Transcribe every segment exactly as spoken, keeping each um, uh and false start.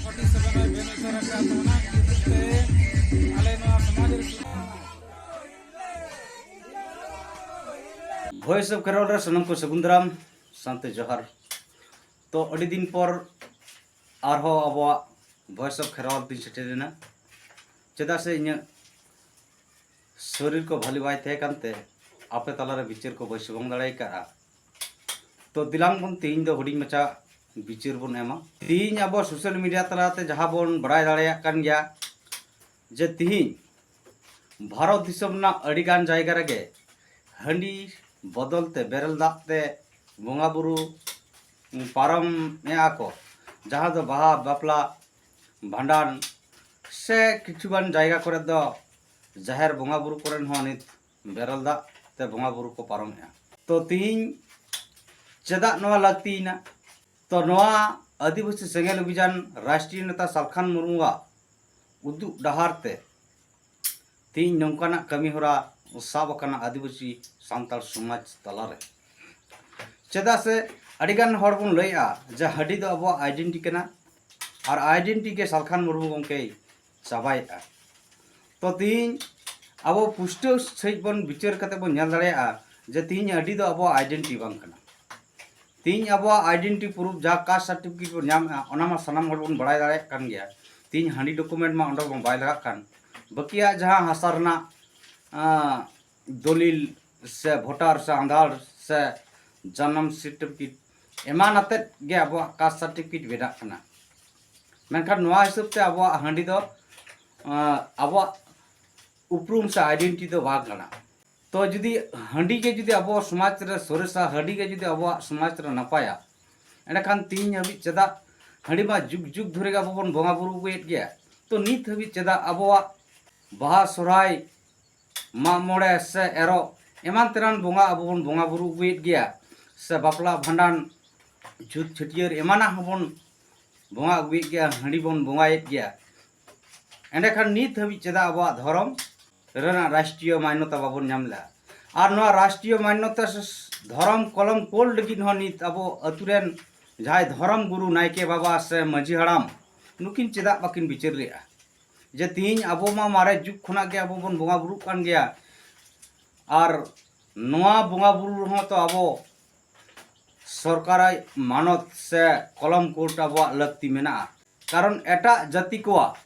Party seven ᱮ ᱵᱮᱱ ᱩᱛᱟᱹᱨ ᱟᱠᱟᱫ ᱛᱟᱵᱚᱱᱟ᱾ ᱤᱱᱟᱹ ᱦᱚᱛᱮᱡ ᱛᱮ ᱟᱞᱮ ᱱᱚᱣᱟ ᱥᱚᱢᱟᱡᱽ ᱨᱮ ᱥᱩᱫᱷᱟᱹᱨ ᱨᱮᱱᱟᱜ Voice of Kherwal ᱨᱮ ᱥᱟᱱᱟᱢ ᱠᱚ ᱥᱟᱹᱜᱩᱱ ᱫᱟᱨᱟᱢ ᱥᱟᱶᱛᱮ ᱡᱚᱦᱟᱨ᱾ ᱛᱚ, ᱟᱹᱰᱤ ᱫᱤᱱ ᱯᱚᱨ ᱟᱨᱦᱚᱸ ᱟᱵᱚᱣᱟᱜ Voice of Kherwal ᱛᱤᱧ ᱥᱮᱴᱮᱨ ᱮᱱᱟ᱾ ᱪᱮᱫᱟᱜ ᱥᱮ ᱤᱧᱟᱹᱜ ᱥᱚᱨᱤᱨ ᱠᱚ ᱵᱷᱟᱹᱞᱤ ᱵᱟᱭ ᱛᱟᱦᱮᱸ ᱠᱟᱱᱛᱮ ᱟᱯᱮ ᱛᱟᱞᱟᱨᱮ ᱵᱤᱪᱟᱹᱨ ᱠᱚ ᱵᱟᱹᱧ ᱥᱚᱵᱚᱝ ᱫᱟᱲᱮ ᱟᱠᱟᱫᱼᱟ᱾ ᱛᱚ, ᱫᱮᱞᱟᱝ ᱵᱚᱱ ᱛᱮᱦᱮᱧ ᱫᱚ ᱦᱩᱰᱤᱧ ᱢᱟᱪᱷᱟ ᱵᱤᱪᱟᱹᱨ ᱵᱚᱱ ᱮᱢᱟ᱾ ᱛᱮᱦᱮᱧ ᱟᱵᱚ ᱥᱳᱥᱟᱞ ᱢᱤᱰᱤᱭᱟ ᱛᱟᱞᱟᱛᱮ ᱡᱟᱦᱟᱸ ᱵᱚᱱ ᱵᱟᱲᱟᱭ ᱫᱟᱲᱮᱭᱟᱜ ᱠᱟᱱ ᱜᱮᱭᱟ ᱡᱮ ᱛᱮᱦᱮᱧ ᱵᱷᱟᱨᱚᱛ ᱫᱤᱥᱚᱢ ᱨᱮᱱᱟᱜ ᱟᱹᱰᱤᱜᱟᱱ ᱡᱟᱭᱜᱟ ᱨᱮᱜᱮ ᱦᱟᱺᱰᱤ ᱵᱚᱫᱚᱞ ᱛᱮ ᱵᱮᱨᱮᱞ ᱫᱟᱜ ᱛᱮ ᱵᱚᱸᱜᱟ ᱵᱩᱨᱩ ᱯᱟᱨᱚᱢᱮᱜᱼᱟ ᱠᱚ, ᱡᱟᱦᱟᱸ ᱫᱚ ᱵᱟᱦᱟ, ᱵᱟᱯᱞᱟ, ᱵᱷᱟᱸᱰᱟᱱ ᱥᱮ ᱠᱤᱪᱷᱩᱜᱟᱱ ᱡᱟᱭᱜᱟ ᱠᱚᱨᱮ ᱫᱚ ᱡᱟᱦᱮᱨ ᱵᱚᱸᱜᱟ ᱵᱩᱨᱩ ᱠᱚᱨᱮᱱ ᱦᱚᱸ ᱱᱤᱛ ᱵᱮᱨᱮᱞ ᱫᱟᱜ ᱛᱮ ᱵᱚᱸᱜᱟ ᱵᱩᱨᱩ ᱠᱚ ᱯᱟᱨᱚᱢᱮᱜᱼᱟ᱾ ᱛᱚ, ᱛᱮᱦᱮᱧ ᱪᱮᱫᱟᱜ ᱱᱚᱣᱟ ᱞᱟᱹᱠᱛᱤᱭᱮᱱᱟ? ᱛᱚ, ᱱᱚᱣᱟ ᱟᱹᱫᱤᱵᱟᱹᱥᱤ ᱥᱮᱸᱜᱮᱞ ᱚᱵᱷᱤᱡᱟᱱ ᱨᱟᱥᱴᱨᱤᱭᱚ ᱱᱮᱛᱟ ᱥᱟᱞᱠᱷᱟᱱ ᱢᱩᱨᱢᱩᱣᱟᱜ ᱩᱫᱩᱜ ᱰᱟᱦᱟᱨ ᱛᱮ ᱛᱮᱦᱮᱧ ᱱᱚᱝᱠᱟᱱᱟᱜ ᱠᱟᱹᱢᱤ ᱦᱚᱨᱟ ᱥᱟᱵ ᱟᱠᱟᱱᱟ ᱟᱹᱫᱤᱵᱟᱹᱥᱤ ᱥᱟᱱᱛᱟᱲ ᱥᱚᱢᱟᱡᱽ ᱛᱟᱞᱟᱨᱮ᱾ ᱪᱮᱫᱟᱜ ᱥᱮ ᱟᱹᱰᱤᱜᱟᱱ ᱦᱚᱲ ᱵᱚᱱ ᱞᱟᱹᱭᱮᱜᱼᱟ ᱡᱮ ᱦᱟᱺᱰᱤ ᱫᱚ ᱟᱵᱚᱣᱟᱜ ᱟᱭᱰᱮᱱᱴᱤ ᱠᱟᱱᱟ, ᱟᱨ ᱟᱭᱰᱮᱱᱴᱤ ᱜᱮ ᱥᱟᱞᱠᱷᱟᱱ ᱢᱩᱨᱢᱩ ᱜᱚᱢᱠᱮᱭ ᱪᱟᱵᱟᱭᱮᱫᱼᱟ᱾ ᱛᱚ, ᱛᱮᱦᱮᱧ ᱟᱵᱚ ᱯᱩᱥᱴᱟᱹᱣ ᱥᱟᱺᱦᱤᱡ ᱵᱚᱱ ᱵᱤᱪᱟᱹᱨ ᱠᱟᱛᱮ ᱵᱚᱱ ᱧᱮᱞ ᱫᱟᱲᱮᱭᱟᱜᱼᱟ ᱡᱮ ᱛᱮᱦᱮᱧ ᱦᱟᱺᱰᱤ ᱫᱚ ᱟᱵᱚᱣᱟᱜ ᱟᱭᱰᱮᱱᱴᱤ ᱵᱟᱝ ᱠᱟᱱᱟ᱾ ᱛᱮᱦᱮᱧ ᱟᱵᱚᱣᱟᱜ ᱟᱭᱰᱮᱱᱴᱤ ᱯᱨᱩᱯᱷ ᱡᱟᱦᱟᱸ ᱠᱟᱥᱴ ᱥᱟᱨᱴᱤᱯᱷᱤᱠᱮᱴ ᱵᱚᱱ ᱧᱟᱢᱮᱜᱼᱟ, ᱚᱱᱟ ᱢᱟ ᱥᱟᱱᱟᱢ ᱦᱚᱲ ᱵᱚᱱ ᱵᱟᱲᱟᱭ ᱫᱟᱲᱮᱭᱟᱜ ᱠᱟᱱ ᱜᱮᱭᱟ᱾ ᱛᱮᱦᱮᱧ ᱦᱟᱺᱰᱤ ᱰᱚᱠᱩᱢᱮᱱᱴ ᱢᱟ ᱚᱸᱰᱮ ᱵᱚᱱ ᱵᱟᱭ ᱞᱟᱜᱟᱜ ᱠᱟᱱ, ᱵᱟᱹᱠᱤᱭᱟᱜ ᱡᱟᱦᱟᱸ ᱦᱟᱥᱟ ᱨᱮᱱᱟᱜ, ᱟᱸ, ᱫᱚᱞᱤᱞ ᱥᱮ ᱵᱷᱳᱴᱟᱨ ᱥᱮ ᱟᱸᱫᱷᱟᱲ ᱥᱮ ᱡᱟᱱᱟᱢ ᱥᱟᱨᱴᱤᱯᱷᱤᱠᱮᱴ ᱮᱢᱟᱱ ᱟᱛᱮᱫ ᱜᱮ ᱟᱵᱚᱣᱟᱜ ᱠᱟᱥᱴ ᱥᱟᱨᱴᱤᱯᱷᱤᱠᱮᱴ ᱵᱮᱱᱟᱜ ᱠᱟᱱᱟ᱾ ᱢᱮᱱᱠᱷᱟᱱ ᱱᱚᱣᱟ ᱦᱤᱥᱟᱹᱵ ᱛᱮ ᱟᱵᱚᱣᱟᱜ ᱦᱟᱺᱰᱤ ᱫᱚ, ᱟᱸ, ᱟᱵᱚᱣᱟᱜ ᱩᱯᱨᱩᱢ ᱥᱮ ᱟᱭᱰᱮᱱᱴᱤᱴᱤ ᱫᱚ ᱵᱟᱝ ᱠᱟᱱᱟ᱾ ᱛᱚ, ᱡᱩᱫᱤ ᱦᱟᱺᱰᱤ ᱜᱮ ᱡᱩᱫᱤ ᱟᱵᱚᱣᱟᱜ ᱥᱚᱢᱟᱡᱽ ᱨᱮ ᱥᱚᱨᱮᱥᱟ, ᱦᱟᱺᱰᱤ ᱜᱮ ᱡᱩᱫᱤ ᱟᱵᱚᱣᱟᱜ ᱥᱚᱢᱟᱡᱽ ᱨᱮ ᱱᱟᱯᱟᱭᱟ, ᱮᱸᱰᱮᱠᱷᱟᱱ ᱛᱤᱦᱤᱧ ᱦᱟᱹᱵᱤᱡ ᱪᱮᱫᱟᱜ ᱦᱟᱺᱰᱤ ᱢᱟ ᱡᱩᱜᱽ ᱡᱩᱜᱽ ᱫᱷᱚᱨᱮ ᱜᱮ ᱟᱵᱚ ᱵᱚᱱ ᱵᱚᱸᱜᱟ ᱵᱩᱨᱩ ᱟᱹᱜᱩᱭᱮᱫ ᱜᱮᱭᱟ? ᱛᱚ, ᱱᱤᱛ ᱦᱟᱹᱵᱤᱡ ᱪᱮᱫᱟᱜ ᱟᱵᱚᱣᱟᱜ ᱵᱟᱦᱟ, ᱥᱚᱦᱨᱟᱭ, ᱢᱟᱜ ᱢᱚᱬᱮ ᱥᱮ ᱮᱨᱚᱜ ᱮᱢᱟᱱ ᱛᱮᱢᱟᱱ ᱵᱚᱸᱜᱟ ᱟᱵᱚ ᱵᱚᱱ ᱵᱚᱸᱜᱟ ᱵᱩᱨᱩ ᱟᱹᱜᱩᱭᱮᱫ ᱜᱮᱭᱟ, ᱥᱮ ᱵᱟᱯᱞᱟ, ᱵᱷᱟᱸᱰᱟᱱ, ᱪᱷᱩᱛ, ᱪᱷᱟᱹᱴᱭᱟᱹᱨ ᱮᱢᱟᱱᱟᱜ ᱦᱚᱸᱵᱚᱱ ᱵᱚᱸᱜᱟ ᱟᱹᱜᱩᱭᱮᱫ ᱜᱮᱭᱟ, ᱦᱟᱺᱰᱤ ᱵᱚᱱ ᱵᱚᱸᱜᱟᱭᱮᱫ ᱜᱮᱭᱟ? ᱮᱸᱰᱮᱠᱷᱟᱱ ᱱᱤᱛ ᱦᱟᱹᱵᱤᱡ ᱪᱮᱫᱟᱜ ᱟᱵᱚᱣᱟᱜ ᱫᱷᱚᱨᱚᱢ ᱨᱮᱱᱟᱜ ᱨᱟᱥᱴᱨᱤᱭᱚ ᱢᱟᱱᱱᱚᱛᱟ ᱵᱟᱵᱚᱱ ᱧᱟᱢ ᱞᱮᱫᱟ? ᱟᱨ ᱱᱚᱣᱟ ᱨᱟᱥᱴᱨᱤᱭᱚ ᱢᱟᱱᱱᱚᱛᱟ ᱥᱮ ᱫᱷᱚᱨᱚᱢ ᱠᱚᱞᱚᱢ ᱠᱳᱰ ᱞᱟᱹᱜᱤᱫ ᱦᱚᱸ ᱱᱤᱛ ᱟᱵᱚ ᱟᱹᱛᱩ ᱨᱮᱱ ᱡᱟᱦᱟᱸᱭ ᱫᱷᱚᱨᱚᱢ ᱜᱩᱨᱩ, ᱱᱟᱭᱠᱮ ᱵᱟᱵᱟ ᱥᱮ ᱢᱟᱹᱡᱷᱤ ᱦᱟᱲᱟᱢ, ᱱᱩᱠᱤᱱ ᱪᱮᱫᱟᱜ ᱵᱟᱹᱠᱤᱱ ᱵᱤᱪᱟᱹᱨ ᱞᱮᱫᱼᱟ? ᱡᱮ ᱛᱮᱦᱮᱧ ᱟᱵᱚ ᱢᱟ ᱢᱟᱨᱮ ᱡᱩᱜᱽ ᱠᱷᱚᱱᱟᱜ ᱜᱮ ᱟᱵᱚ ᱵᱚᱱ ᱵᱚᱸᱜᱟ ᱵᱩᱨᱩᱜ ᱠᱟᱱ ᱜᱮᱭᱟ, ᱟᱨ ᱱᱚᱣᱟ ᱵᱚᱸᱜᱟ ᱵᱩᱨᱩ ᱨᱮᱦᱚᱸ ᱛᱚ ᱟᱵᱚ ᱥᱚᱨᱠᱟᱨᱟᱜ ᱢᱟᱱᱚᱛ ᱥᱮ ᱠᱚᱞᱚᱢ ᱠᱳᱰ ᱟᱵᱚᱣᱟᱜ ᱞᱟᱹᱠᱛᱤ ᱢᱮᱱᱟᱜᱼᱟ᱾ ᱠᱟᱨᱚᱱ ᱮᱴᱟᱜ ᱡᱟᱹᱛᱤ ᱠᱚᱣᱟᱜ,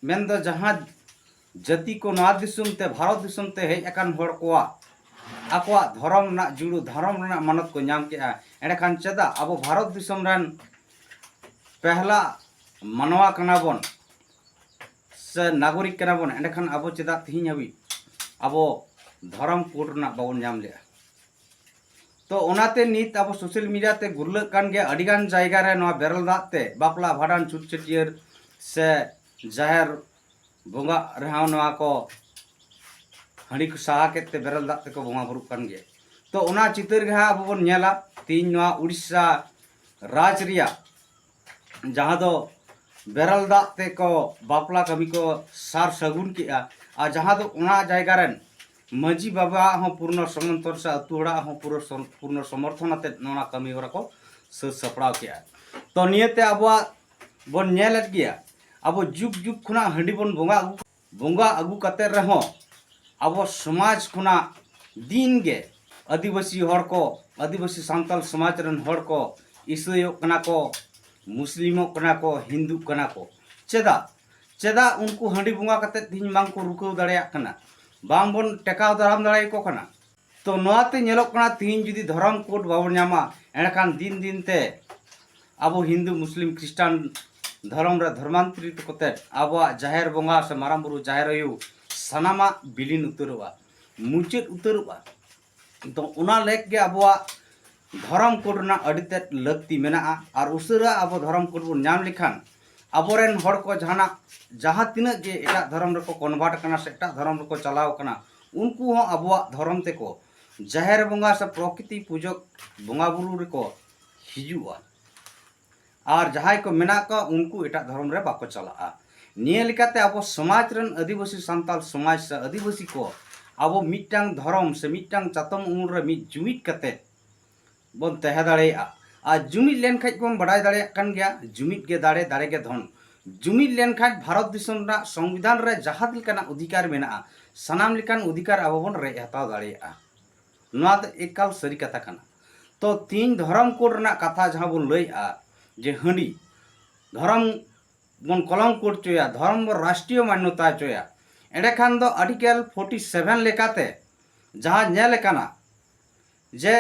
ᱢᱮᱱᱫᱚ ᱡᱟᱦᱟᱸ ᱡᱟᱹᱛᱤ ᱠᱚ ᱱᱚᱣᱟ ᱫᱤᱥᱚᱢ ᱛᱮ, ᱵᱷᱟᱨᱚᱛ ᱫᱤᱥᱚᱢ ᱛᱮ ᱦᱮᱡ ᱟᱠᱟᱱ ᱦᱚᱲ ᱠᱚᱣᱟᱜ ᱟᱠᱚᱣᱟᱜ ᱫᱷᱚᱨᱚᱢ ᱨᱮᱱᱟᱜ ᱡᱩᱲᱩ, ᱫᱷᱚᱨᱚᱢ ᱨᱮᱱᱟᱜ ᱢᱟᱱᱚᱛ ᱠᱚ ᱧᱟᱢ ᱠᱮᱜᱼᱟ, ᱮᱸᱰᱮᱠᱷᱟᱱ ᱪᱮᱫᱟᱜ ᱟᱵᱚ ᱵᱷᱟᱨᱚᱛ ᱫᱤᱥᱚᱢ ᱨᱮᱱ ᱯᱮᱦᱞᱟ ᱢᱟᱱᱣᱟ ᱠᱟᱱᱟ ᱵᱚᱱ ᱥᱮ ᱱᱟᱜᱚᱨᱤᱠ ᱠᱟᱱᱟ ᱵᱚᱱ, ᱮᱸᱰᱮᱠᱷᱟᱱ ᱟᱵᱚ ᱪᱮᱫᱟᱜ ᱛᱮᱦᱮᱧ ᱦᱟᱹᱵᱤᱡ ᱟᱵᱚ ᱫᱷᱚᱨᱚᱢ ᱠᱳᱰ ᱨᱮᱱᱟᱜ ᱵᱟᱵᱚᱱ ᱧᱟᱢ ᱞᱮᱜᱼᱟ? ᱛᱚ ᱚᱱᱟᱛᱮ ᱱᱤᱛ ᱟᱵᱚ ᱥᱳᱥᱟᱞ ᱢᱤᱰᱤᱭᱟ ᱛᱮ ᱜᱩᱨᱞᱟᱹᱜ ᱠᱟᱱ ᱜᱮᱭᱟ ᱟᱹᱰᱤᱜᱟᱱ ᱡᱟᱭᱜᱟ ᱨᱮ ᱱᱚᱣᱟ ᱵᱮᱨᱮᱞ ᱫᱟᱜ ᱛᱮ ᱵᱟᱯᱞᱟ, ᱵᱷᱟᱸᱰᱟᱱ, ᱪᱷᱩᱛ ᱪᱷᱟᱹᱴᱭᱟᱹᱨ ᱥᱮ ᱡᱟᱦᱮᱨ ᱵᱚᱸᱜᱟ ᱨᱮᱦᱚᱸ ᱱᱚᱣᱟ ᱠᱚ ᱦᱟᱺᱰᱤ ᱠᱚ ᱥᱟᱦᱟ ᱠᱮᱫ ᱛᱮ ᱵᱮᱨᱮᱞ ᱫᱟᱜ ᱛᱮᱠᱚ ᱵᱚᱸᱜᱟ ᱵᱩᱨᱩᱜ ᱠᱟᱱ ᱜᱮᱭᱟ᱾ ᱛᱚ ᱚᱱᱟ ᱪᱤᱛᱟᱹᱨ ᱜᱮ ᱦᱟᱸᱜ ᱟᱵᱚ ᱵᱚᱱ ᱧᱮᱞᱟ ᱛᱮᱦᱮᱧ ᱱᱚᱣᱟ ᱩᱲᱤᱥᱥᱟ ᱨᱟᱡᱽ ᱨᱮᱭᱟᱜ ᱡᱟᱦᱟᱸ ᱫᱚ ᱵᱮᱨᱮᱞ ᱫᱟᱜ ᱛᱮᱠᱚ ᱵᱟᱯᱞᱟ ᱠᱟᱹᱢᱤ ᱠᱚ ᱥᱟᱨ ᱥᱟᱹᱜᱩᱱ ᱠᱮᱜᱼᱟ, ᱟᱨ ᱡᱟᱦᱟᱸ ᱫᱚ ᱚᱱᱟ ᱡᱟᱭᱜᱟ ᱨᱮᱱ ᱢᱟᱹᱡᱷᱤ ᱵᱟᱵᱟᱣᱟᱜ ᱦᱚᱸ ᱯᱩᱨᱱᱚ ᱥᱚᱢᱚᱨᱛᱷᱚᱱ ᱥᱮ ᱟᱹᱛᱩ ᱦᱚᱲᱟᱜ ᱦᱚᱸ ᱯᱩᱨᱟᱹ ᱥᱚᱢ-, ᱯᱩᱨᱱᱚ ᱥᱚᱢᱚᱨᱛᱷᱚᱱ ᱟᱛᱮᱫ ᱱᱚᱣᱟ ᱠᱟᱹᱢᱤ ᱦᱚᱨᱟ ᱠᱚ ᱥᱟᱹᱛ ᱥᱟᱯᱲᱟᱣ ᱠᱮᱜᱼᱟ᱾ ᱛᱚ ᱱᱤᱭᱟᱹᱛᱮ ᱟᱵᱚᱣᱟᱜ ᱵᱚᱱ ᱧᱮᱞᱮᱫ ᱜᱮᱭᱟ, ᱟᱵᱚ ᱡᱩᱜᱽ ᱡᱩᱜᱽ ᱠᱷᱚᱱᱟᱜ ᱦᱟᱺᱰᱤ ᱵᱚᱱ ᱵᱚᱸᱜᱟ ᱟᱹᱜᱩ, ᱵᱚᱸᱜᱟ ᱟᱹᱜᱩ ᱠᱟᱛᱮ ᱨᱮᱦᱚᱸ ᱟᱵᱚ ᱥᱚᱢᱟᱡᱽ ᱠᱷᱚᱱᱟᱜ ᱫᱤᱱ ᱜᱮ ᱟᱹᱫᱤᱵᱟᱹᱥᱤ ᱦᱚᱲ ᱠᱚ, ᱟᱹᱫᱤᱵᱟᱹᱥᱤ ᱥᱟᱱᱛᱟᱞ ᱥᱚᱢᱟᱡᱽ ᱨᱮᱱ ᱦᱚᱲ ᱠᱚ ᱤᱥᱟᱹᱭᱚᱜ ᱠᱟᱱᱟ ᱠᱚ, ᱢᱩᱥᱞᱤᱢᱚᱜ ᱠᱟᱱᱟ ᱠᱚ, ᱦᱤᱱᱫᱩᱜ ᱠᱟᱱᱟ ᱠᱚ᱾ ᱪᱮᱫᱟᱜ? ᱪᱮᱫᱟᱜ ᱩᱱᱠᱩ ᱦᱟᱺᱰᱤ ᱵᱚᱸᱜᱟ ᱠᱟᱛᱮ ᱛᱮᱦᱮᱧ ᱵᱟᱝ ᱠᱚ ᱨᱩᱠᱟᱹᱣ ᱫᱟᱲᱮᱭᱟᱜ ᱠᱟᱱᱟ, ᱵᱟᱝ ᱵᱚᱱ ᱴᱮᱠᱟᱣ ᱫᱟᱨᱟᱢ ᱫᱟᱲᱮᱭᱟᱠᱚ ᱠᱟᱱᱟ? ᱛᱚ ᱱᱚᱣᱟᱛᱮ ᱧᱮᱞᱚᱜ ᱠᱟᱱᱟ ᱛᱮᱦᱮᱧ ᱡᱩᱫᱤ ᱫᱷᱚᱨᱚᱢ ᱠᱳᱰ ᱵᱟᱵᱚᱱ ᱧᱟᱢᱟ, ᱮᱸᱰᱮᱠᱷᱟᱱ ᱫᱤᱱ ᱫᱤᱱ ᱛᱮ ᱟᱵᱚ ᱦᱤᱱᱫᱩ, ᱢᱩᱥᱞᱤᱢ, ᱠᱷᱨᱤᱥᱴᱟᱱ ᱫᱷᱚᱨᱚᱢ ᱨᱮ ᱫᱷᱚᱨᱢᱟᱱᱛᱚᱨᱤᱛ ᱠᱟᱛᱮ ᱟᱵᱚᱣᱟᱜ ᱡᱟᱦᱮᱨ ᱵᱚᱸᱜᱟ ᱥᱮ ᱢᱟᱨᱟᱝ ᱵᱩᱨᱩ, ᱡᱟᱦᱮᱨ ᱟᱭᱳ ᱥᱟᱱᱟᱢᱟᱜ ᱵᱤᱞᱤᱱ ᱩᱛᱟᱹᱨᱚᱜᱼᱟ, ᱢᱩᱪᱟᱹᱫ ᱩᱛᱟᱹᱨᱚᱜᱼᱟ᱾ ᱛᱚ ᱚᱱᱟ ᱞᱮᱠ ᱜᱮ ᱟᱵᱚᱣᱟᱜ ᱫᱷᱚᱨᱚᱢ ᱠᱳᱰ ᱨᱮᱱᱟᱜ ᱟᱹᱰᱤ ᱛᱮᱫ ᱞᱟᱹᱠᱛᱤ ᱢᱮᱱᱟᱜᱼᱟ᱾ ᱟᱨ ᱩᱥᱟᱹᱨᱟ ᱟᱵᱚ ᱫᱷᱚᱨᱚᱢ ᱠᱳᱰ ᱵᱚᱱ ᱧᱟᱢ ᱞᱮᱠᱷᱟᱱ ᱟᱵᱚᱨᱮᱱ ᱦᱚᱲ ᱠᱚ ᱡᱟᱦᱟᱱᱟᱜ, ᱡᱟᱦᱟᱸ ᱛᱤᱱᱟᱹᱜ ᱜᱮ ᱮᱴᱟᱜ ᱫᱷᱚᱨᱚᱢ ᱨᱮᱠᱚ ᱠᱚᱱᱵᱷᱟᱨᱴ ᱠᱟᱱᱟ ᱥᱮ ᱮᱴᱟᱜ ᱫᱷᱚᱨᱚᱢ ᱨᱮᱠᱚ ᱪᱟᱞᱟᱣ ᱠᱟᱱᱟ, ᱩᱱᱠᱩ ᱦᱚᱸ ᱟᱵᱚᱣᱟᱜ ᱫᱷᱚᱨᱚᱢ ᱛᱮᱠᱚ, ᱡᱟᱦᱮᱨ ᱵᱚᱸᱜᱟ ᱥᱮ ᱯᱨᱚᱠᱨᱤᱛᱤ ᱯᱩᱡᱚᱠ ᱵᱚᱸᱜᱟ ᱵᱩᱨᱩ ᱨᱮᱠᱚ ᱦᱤᱡᱩᱜᱼᱟ᱾ ᱟᱨ ᱡᱟᱦᱟᱸᱭ ᱠᱚ ᱢᱮᱱᱟᱜ ᱠᱚᱣᱟ ᱩᱱᱠᱩ ᱮᱴᱟᱜ ᱫᱷᱚᱨᱚᱢ ᱨᱮ ᱵᱟᱠᱚ ᱪᱟᱞᱟᱜᱼᱟ᱾ ᱱᱤᱭᱟᱹ ᱞᱮᱠᱟᱛᱮ ᱟᱵᱚ ᱥᱚᱢᱟᱡᱽ ᱨᱮᱱ ᱟᱹᱫᱤᱵᱟᱹᱥᱤ ᱥᱟᱱᱛᱟᱞ ᱥᱚᱢᱟᱡᱽ ᱥᱮ ᱟᱹᱫᱤᱵᱟᱹᱥᱤ ᱠᱚ ᱟᱵᱚ ᱢᱤᱫᱴᱟᱝ ᱫᱷᱚᱨᱚᱢ ᱥᱮ ᱢᱤᱫᱴᱟᱝ ᱪᱟᱛᱚᱢ ᱩᱢᱩᱞ ᱨᱮ ᱢᱤᱫ ᱡᱩᱢᱤᱫ ᱠᱟᱛᱮ ᱵᱚᱱ ᱛᱟᱦᱮᱸ ᱫᱟᱲᱮᱭᱟᱜᱼᱟ᱾ ᱟᱨ ᱡᱩᱢᱤᱫ ᱞᱮᱱᱠᱷᱟᱡ ᱵᱚᱱ ᱵᱟᱰᱟᱭ ᱫᱟᱲᱮᱭᱟᱜ ᱠᱟᱱ ᱜᱮᱭᱟ, ᱡᱩᱢᱤᱫ ᱜᱮ ᱫᱟᱲᱮ, ᱫᱟᱲᱮ ᱜᱮ ᱫᱷᱚᱱ᱾ ᱡᱩᱢᱤᱫ ᱞᱮᱱᱠᱷᱟᱡ ᱵᱷᱟᱨᱚᱛ ᱫᱤᱥᱚᱢ ᱨᱮᱱᱟᱜ ᱥᱚᱝᱵᱤᱫᱷᱟᱱ ᱨᱮ ᱡᱟᱦᱟᱸ ᱞᱮᱠᱟᱱᱟᱜ ᱚᱫᱷᱤᱠᱟᱨ ᱢᱮᱱᱟᱜᱼᱟ, ᱥᱟᱱᱟᱢ ᱞᱮᱠᱟᱱ ᱚᱫᱷᱤᱠᱟᱨ ᱟᱵᱚ ᱵᱚᱱ ᱨᱮᱡ ᱦᱟᱛᱟᱣ ᱫᱟᱲᱮᱭᱟᱜᱼᱟ᱾ ᱱᱚᱣᱟ ᱫᱚ ᱮᱠᱟᱞ ᱥᱟᱹᱨᱤ ᱠᱟᱛᱷᱟ ᱠᱟᱱᱟ᱾ ᱛᱚ ᱛᱤᱦᱤᱧ ᱫᱷᱚᱨᱚᱢ ᱠᱳᱰ ᱨᱮᱱᱟᱜ ᱠᱟᱛᱷᱟ ᱡᱟᱦᱟᱸ ᱵᱚᱱ ᱞᱟᱹᱭᱮᱜᱼᱟ, ᱡᱮ ᱦᱟᱺᱰᱤ ᱫᱷᱚᱨᱚᱢ ᱵᱚᱱ ᱠᱚᱞᱚᱢ ᱠᱳᱰ ᱦᱚᱪᱚᱭᱟ, ᱫᱷᱚᱨᱚᱢ ᱵᱚᱱ ᱨᱟᱥᱴᱨᱤᱭᱚ ᱢᱟᱱᱱᱚᱛᱟ ᱦᱚᱪᱚᱭᱟ, ᱮᱸᱰᱮᱠᱷᱟᱱ ᱫᱚ ᱟᱨᱴᱤᱠᱮᱞ ᱯᱷᱳᱨᱴᱤ ᱥᱮᱵᱷᱮᱱ ᱞᱮᱠᱟᱛᱮ ᱡᱟᱦᱟᱸ ᱧᱮᱞ ᱟᱠᱟᱱᱟ, ᱡᱮ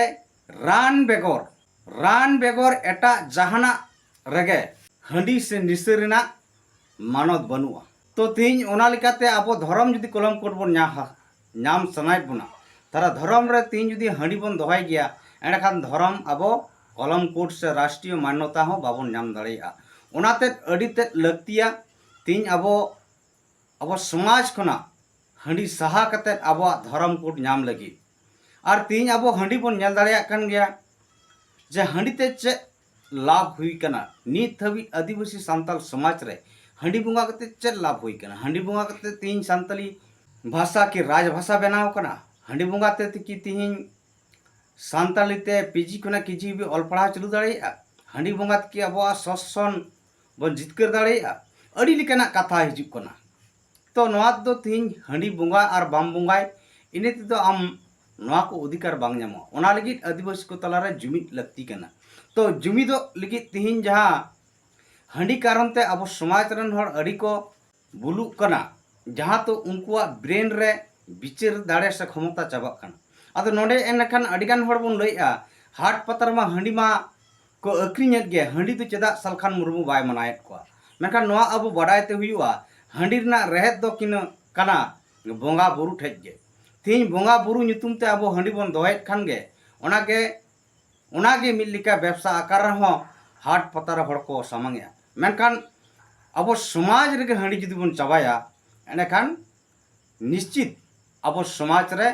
ᱨᱟᱱ ᱵᱮᱜᱚᱨ, ᱨᱟᱱ ᱵᱮᱜᱚᱨ ᱮᱴᱟᱜ ᱡᱟᱦᱟᱱᱟᱜ ᱨᱮᱜᱮ ᱦᱟᱺᱰᱤ ᱥᱮ ᱱᱤᱥᱟᱹ ᱨᱮᱱᱟᱜ ᱢᱟᱱᱚᱛ ᱵᱟᱹᱱᱩᱜᱼᱟ᱾ ᱛᱚ ᱛᱮᱦᱮᱧ ᱚᱱᱟ ᱞᱮᱠᱟᱛᱮ ᱟᱵᱚ ᱫᱷᱚᱨᱚᱢ ᱡᱩᱫᱤ ᱠᱚᱞᱚᱢ ᱠᱳᱰ ᱵᱚᱱ ᱧᱟ-, ᱧᱟᱢ ᱥᱟᱱᱟᱭᱮᱫ ᱵᱚᱱᱟ, ᱛᱟᱦᱚᱞᱮ ᱫᱷᱚᱨᱚᱢ ᱨᱮ ᱛᱮᱦᱮᱧ ᱡᱩᱫᱤ ᱦᱟᱺᱰᱤ ᱵᱚᱱ ᱫᱚᱦᱚᱭ ᱜᱮᱭᱟ, ᱮᱸᱰᱮᱠᱷᱟᱱ ᱫᱷᱚᱨᱚᱢ ᱟᱵᱚ ᱠᱚᱞᱚᱢ ᱠᱳᱰ ᱥᱮ ᱨᱟᱥᱴᱨᱤᱭᱚ ᱢᱟᱱᱱᱚᱛᱟ ᱦᱚᱸ ᱵᱟᱵᱚᱱ ᱧᱟᱢ ᱫᱟᱲᱮᱭᱟᱜᱼᱟ᱾ ᱚᱱᱟᱛᱮ ᱟᱹᱰᱤ ᱛᱮᱫ ᱞᱟᱹᱠᱛᱤᱭᱟ ᱛᱮᱦᱮᱧ ᱟᱵᱚ, ᱟᱵᱚ ᱥᱚᱢᱟᱡᱽ ᱠᱷᱚᱱᱟᱜ ᱦᱟᱺᱰᱤ ᱥᱟᱦᱟ ᱠᱟᱛᱮᱫ ᱟᱵᱚᱣᱟᱜ ᱫᱷᱚᱨᱚᱢ ᱠᱳᱰ ᱧᱟᱢ ᱞᱟᱹᱜᱤᱫ᱾ ᱟᱨ ᱛᱮᱦᱮᱧ ᱟᱵᱚ ᱦᱟᱺᱰᱤ ᱵᱚᱱ ᱧᱮᱞ ᱫᱟᱲᱮᱭᱟᱜ ᱠᱟᱱ ᱜᱮᱭᱟ ᱡᱮ ᱦᱟᱺᱰᱤ ᱛᱮ ᱪᱮᱫ ᱞᱟᱵᱷ ᱦᱩᱭ ᱠᱟᱱᱟ᱾ ᱱᱤᱛ ᱦᱟᱹᱵᱤᱡ ᱟᱹᱫᱤᱵᱟᱹᱥᱤ ᱥᱟᱱᱛᱟᱲ ᱥᱚᱢᱟᱡᱽ ᱨᱮ ᱦᱟᱺᱰᱤ ᱵᱚᱸᱜᱟ ᱠᱟᱛᱮ ᱪᱮᱫ ᱞᱟᱵᱷ ᱦᱩᱭ ᱠᱟᱱᱟ? ᱦᱟᱺᱰᱤ ᱵᱚᱸᱜᱟ ᱠᱟᱛᱮ ᱛᱮᱦᱮᱧ ᱥᱟᱱᱛᱟᱲᱤ ᱵᱷᱟᱥᱟ ᱠᱤ ᱨᱟᱡᱽ ᱵᱷᱟᱥᱟ ᱵᱮᱱᱟᱣ ᱠᱟᱱᱟ? ᱦᱟᱺᱰᱤ ᱵᱚᱸᱜᱟ ᱛᱮ ᱠᱤ ᱛᱮᱦᱮᱧ ᱥᱟᱱᱛᱟᱲᱤ ᱛᱮ ᱯᱤᱡᱤ ᱠᱷᱚᱱᱟᱜ ᱠᱤᱡᱤ ᱦᱟᱹᱵᱤᱡ ᱚᱞ ᱯᱟᱲᱦᱟᱣ ᱪᱟᱹᱞᱩ ᱫᱟᱲᱮᱭᱟᱜᱼᱟ? ᱦᱟᱺᱰᱤ ᱵᱚᱸᱜᱟ ᱛᱮ ᱠᱤ ᱟᱵᱚᱣᱟᱜ ᱥᱟᱥᱚᱱ ᱵᱚᱱ ᱡᱤᱛᱠᱟᱹᱨ ᱫᱟᱲᱮᱭᱟᱜᱼᱟ? ᱟᱹᱰᱤ ᱞᱮᱠᱟᱱᱟᱜ ᱠᱟᱛᱷᱟ ᱦᱤᱡᱩᱜ ᱠᱟᱱᱟ᱾ ᱛᱚ ᱱᱚᱣᱟ ᱛᱮᱫᱚ ᱛᱮᱦᱮᱧ ᱦᱟᱺᱰᱤ ᱵᱚᱸᱜᱟ ᱟᱨ ᱵᱟᱢ ᱵᱚᱸᱜᱟᱭ, ᱤᱱᱟᱹ ᱛᱮᱫᱚ ᱟᱢ ᱱᱚᱣᱟ ᱠᱚ ᱚᱫᱷᱤᱠᱟᱨ ᱵᱟᱝ ᱧᱟᱢᱚᱜᱼᱟ᱾ ᱚᱱᱟ ᱞᱟᱹᱜᱤᱫ ᱟᱹᱫᱤᱵᱟᱹᱥᱤ ᱠᱚ ᱛᱟᱞᱟᱨᱮ ᱡᱩᱢᱤᱫ ᱞᱟᱹᱠᱛᱤ ᱠᱟᱱᱟ᱾ ᱛᱚ ᱡᱩᱢᱤᱫᱚᱜ ᱞᱟᱹᱜᱤᱫ ᱛᱮᱦᱮᱧ ᱡᱟᱦᱟᱸ ᱦᱟᱺᱰᱤ ᱠᱟᱨᱚᱱ ᱛᱮ ᱟᱵᱚ ᱥᱚᱢᱟᱡᱽ ᱨᱮᱱ ᱦᱚᱲ ᱟᱹᱰᱤ ᱠᱚ ᱵᱩᱞᱩᱜ ᱠᱟᱱᱟ, ᱡᱟᱦᱟᱸ ᱫᱚ ᱩᱱᱠᱩᱣᱟᱜ ᱵᱨᱮᱱ ᱨᱮ ᱵᱤᱪᱟᱹᱨ ᱫᱟᱲᱮ ᱥᱮ ᱠᱷᱚᱢᱚᱛᱟ ᱪᱟᱵᱟᱜ ᱠᱟᱱᱟ᱾ ᱟᱫᱚ ᱱᱚᱰᱮ ᱮᱱᱠᱷᱟᱱ ᱟᱹᱰᱤᱜᱟᱱ ᱦᱚᱲ ᱵᱚᱱ ᱞᱟᱹᱭᱮᱜᱼᱟ, ᱦᱟᱴ ᱯᱟᱛᱟ ᱨᱮᱢᱟ ᱦᱟᱺᱰᱤ ᱢᱟ ᱠᱚ ᱟᱹᱠᱷᱨᱤᱧᱮᱫ ᱜᱮ, ᱦᱟᱺᱰᱤ ᱫᱚ ᱪᱮᱫᱟᱜ ᱥᱟᱞᱠᱷᱟᱱ ᱢᱩᱨᱢᱩ ᱵᱟᱭ ᱢᱟᱱᱟᱭᱮᱫ ᱠᱚᱣᱟ? ᱢᱮᱱᱠᱷᱟᱱ ᱱᱚᱣᱟ ᱟᱵᱚ ᱵᱟᱰᱟᱭ ᱛᱮ ᱦᱩᱭᱩᱜᱼᱟ, ᱦᱟᱺᱰᱤ ᱨᱮᱱᱟᱜ ᱨᱮᱦᱮᱫ ᱫᱚ ᱠᱤᱱᱟᱹ ᱠᱟᱱᱟ ᱵᱚᱸᱜᱟ ᱵᱩᱨᱩ ᱴᱷᱮᱡ ᱜᱮ᱾ ᱛᱮᱦᱮᱧ ᱵᱚᱸᱜᱟ ᱵᱩᱨᱩ ᱧᱩᱛᱩᱢ ᱛᱮ ᱟᱵᱚ ᱦᱟᱺᱰᱤ ᱵᱚᱱ ᱫᱚᱦᱚᱭᱮᱫ ᱠᱷᱟᱱ ᱜᱮ, ᱚᱱᱟᱜᱮ, ᱚᱱᱟᱜᱮ ᱢᱤᱫ ᱞᱮᱠᱟ ᱵᱮᱵᱽᱥᱟ ᱟᱠᱟᱨ ᱨᱮᱦᱚᱸ ᱦᱟᱴ ᱯᱟᱛᱟ ᱨᱮ ᱦᱚᱲ ᱠᱚ ᱥᱟᱢᱟᱝᱮᱜᱼᱟ᱾ ᱢᱮᱱᱠᱷᱟᱱ ᱟᱵᱚ ᱥᱚᱢᱟᱡᱽ ᱨᱮᱜᱮ ᱦᱟᱺᱰᱤ ᱡᱩᱫᱤ ᱵᱚᱱ ᱪᱟᱵᱟᱭᱟ, ᱮᱸᱰᱮᱠᱷᱟᱱ ᱱᱤᱥᱪᱤᱛ ᱟᱵᱚ ᱥᱚᱢᱟᱡᱽ ᱨᱮ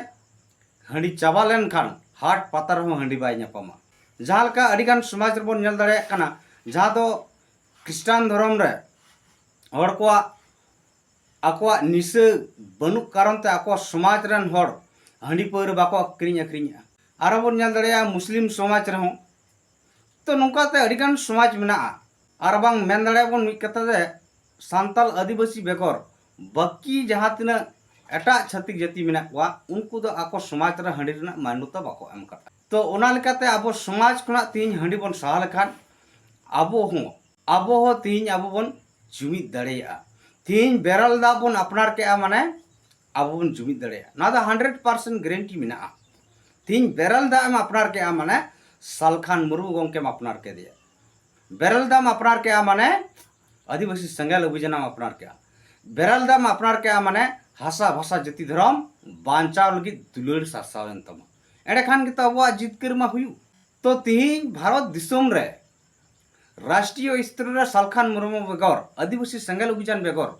ᱦᱟᱺᱰᱤ ᱪᱟᱵᱟ ᱞᱮᱱᱠᱷᱟᱱ ᱦᱟᱴ ᱯᱟᱛᱟ ᱨᱮᱦᱚᱸ ᱦᱟᱺᱰᱤ ᱵᱟᱭ ᱧᱟᱯᱟᱢᱟ᱾ ᱡᱟᱦᱟᱸ ᱞᱮᱠᱟ ᱟᱹᱰᱤᱜᱟᱱ ᱥᱚᱢᱟᱡᱽ ᱨᱮᱵᱚᱱ ᱧᱮᱞ ᱫᱟᱲᱮᱭᱟᱜ ᱠᱟᱱᱟ, ᱡᱟᱦᱟᱸ ᱫᱚ ᱠᱷᱨᱤᱥᱴᱟᱱ ᱫᱷᱚᱨᱚᱢ ᱨᱮ ᱦᱚᱲ ᱠᱚᱣᱟᱜ, ᱟᱠᱚᱣᱟᱜ ᱱᱤᱥᱟᱹ ᱵᱟᱹᱱᱩᱜ ᱠᱟᱨᱚᱱ ᱛᱮ ᱟᱠᱚ ᱥᱚᱢᱟᱡᱽ ᱨᱮᱱ ᱦᱚᱲ ᱦᱟᱺᱰᱤ ᱯᱟᱹᱣᱨᱟᱹ ᱵᱟᱠᱚ ᱟᱹᱠᱷᱨᱤᱧ ᱟᱹᱠᱷᱨᱤᱧᱮᱜᱼᱟ᱾ ᱟᱨᱚ ᱵᱚᱱ ᱧᱮᱞ ᱫᱟᱲᱮᱭᱟᱜᱼᱟ, ᱢᱩᱥᱞᱤᱢ ᱥᱚᱢᱟᱡᱽ ᱨᱮᱦᱚᱸ ᱛᱚ ᱱᱚᱝᱠᱟᱛᱮ ᱟᱹᱰᱤᱜᱟᱱ ᱥᱚᱢᱟᱡᱽ ᱢᱮᱱᱟᱜᱼᱟ, ᱟᱨ ᱵᱟᱝ ᱢᱮᱱ ᱫᱟᱲᱮᱭᱟᱜᱼᱟ ᱵᱚᱱ ᱢᱤᱫ ᱠᱟᱛᱷᱟ ᱛᱮ ᱥᱟᱱᱛᱟᱞ ᱟᱹᱫᱤᱵᱟᱹᱥᱤ ᱵᱮᱜᱚᱨ ᱵᱟᱹᱠᱤ ᱡᱟᱦᱟᱸ ᱛᱤᱱᱟᱹᱜ ᱮᱴᱟᱜ ᱪᱷᱟᱹᱛᱤᱠ ᱡᱟᱹᱛᱤ ᱢᱮᱱᱟᱜ ᱠᱚᱣᱟ, ᱩᱱᱠᱩ ᱫᱚ ᱟᱠᱚ ᱥᱚᱢᱟᱡᱽ ᱨᱮ ᱦᱟᱺᱰᱤ ᱨᱮᱱᱟᱜ ᱢᱟᱱᱱᱚᱛᱟ ᱵᱟᱠᱚ ᱮᱢ ᱠᱟᱫᱟ᱾ ᱛᱚ ᱚᱱᱟ ᱞᱮᱠᱟᱛᱮ ᱟᱵᱚ ᱥᱚᱢᱟᱡᱽ ᱠᱷᱚᱱᱟᱜ ᱛᱮᱦᱤᱧ ᱦᱟᱺᱰᱤ ᱵᱚᱱ ᱥᱟᱦᱟ ᱞᱮᱠᱷᱟᱱ ᱟᱵᱚ ᱦᱚᱸ, ᱟᱵᱚ ᱦᱚᱸ ᱛᱮᱦᱤᱧ ᱟᱵᱚ ᱵᱚᱱ ᱡᱩᱢᱤᱫ ᱫᱟᱲᱮᱭᱟᱜᱼᱟ᱾ ᱛᱮᱦᱤᱧ ᱵᱮᱨᱮᱞ ᱫᱟᱜ ᱵᱚᱱ ᱟᱯᱱᱟᱨ ᱠᱮᱜᱼᱟ ᱢᱟᱱᱮ ᱟᱵᱚ ᱵᱚᱱ ᱡᱩᱢᱤᱫ ᱫᱟᱲᱮᱭᱟᱜᱼᱟ, ᱱᱚᱣᱟ ᱫᱚ ᱦᱟᱱᱰᱨᱮᱰ ᱯᱟᱨᱥᱮᱱᱴ ᱜᱮᱨᱮᱱᱴᱤ ᱢᱮᱱᱟᱜᱼᱟ᱾ ᱛᱮᱦᱤᱧ ᱵᱮᱨᱮᱞ ᱫᱟᱜ ᱮᱢ ᱟᱯᱱᱟᱨ ᱠᱮᱜᱼᱟ ᱢᱟᱱᱮ ᱥᱟᱞᱠᱷᱟᱱ ᱢᱩᱨᱢᱩ ᱜᱚᱢᱠᱮᱢ ᱟᱯᱱᱟᱨ ᱠᱮᱫᱮᱭᱟ᱾ ᱵᱮᱨᱮᱞ ᱫᱟᱜ ᱮᱢ ᱟᱯᱱᱟᱨ ᱠᱮᱜᱼᱟ ᱢᱟᱱᱮ ᱟᱹᱫᱤᱵᱟᱹᱥᱤ ᱥᱮᱸᱜᱮᱞ ᱚᱵᱷᱤᱡᱟᱱᱮᱢ ᱟᱯᱱᱟᱨ ᱠᱮᱜᱼᱟ᱾ ᱵᱮᱨᱮᱞ ᱫᱟᱜ ᱮᱢ ᱟᱯᱱᱟᱨ ᱠᱮᱜᱼᱟ ᱢᱟᱱᱮ ᱦᱟᱥᱟ ᱵᱷᱟᱥᱟ ᱡᱟᱹᱛᱤ ᱫᱷᱚᱨᱚᱢ ᱵᱟᱧᱪᱟᱣ ᱞᱟᱹᱜᱤᱫ ᱫᱩᱞᱟᱹᱲ ᱥᱟᱨᱥᱟᱣ ᱮᱱ ᱛᱟᱢᱟ᱾ ᱮᱸᱰᱮᱠᱷᱟᱱ ᱜᱮᱛᱚ ᱟᱵᱚᱣᱟᱜ ᱡᱤᱛᱠᱟᱹᱨ ᱢᱟ ᱦᱩᱭᱩᱜ᱾ ᱛᱚ ᱛᱤᱦᱤᱧ ᱵᱷᱟᱨᱚᱛ ᱫᱤᱥᱚᱢ ᱨᱮ ᱨᱟᱥᱴᱨᱤᱭᱚ ᱥᱛᱚᱨ ᱨᱮ ᱥᱟᱞᱠᱷᱟᱱ ᱢᱩᱨᱢᱩ ᱵᱮᱜᱚᱨ, ᱟᱹᱫᱤᱵᱟᱹᱥᱤ ᱥᱮᱸᱜᱮᱞ ᱚᱵᱷᱤᱡᱟᱱ ᱵᱮᱜᱚᱨ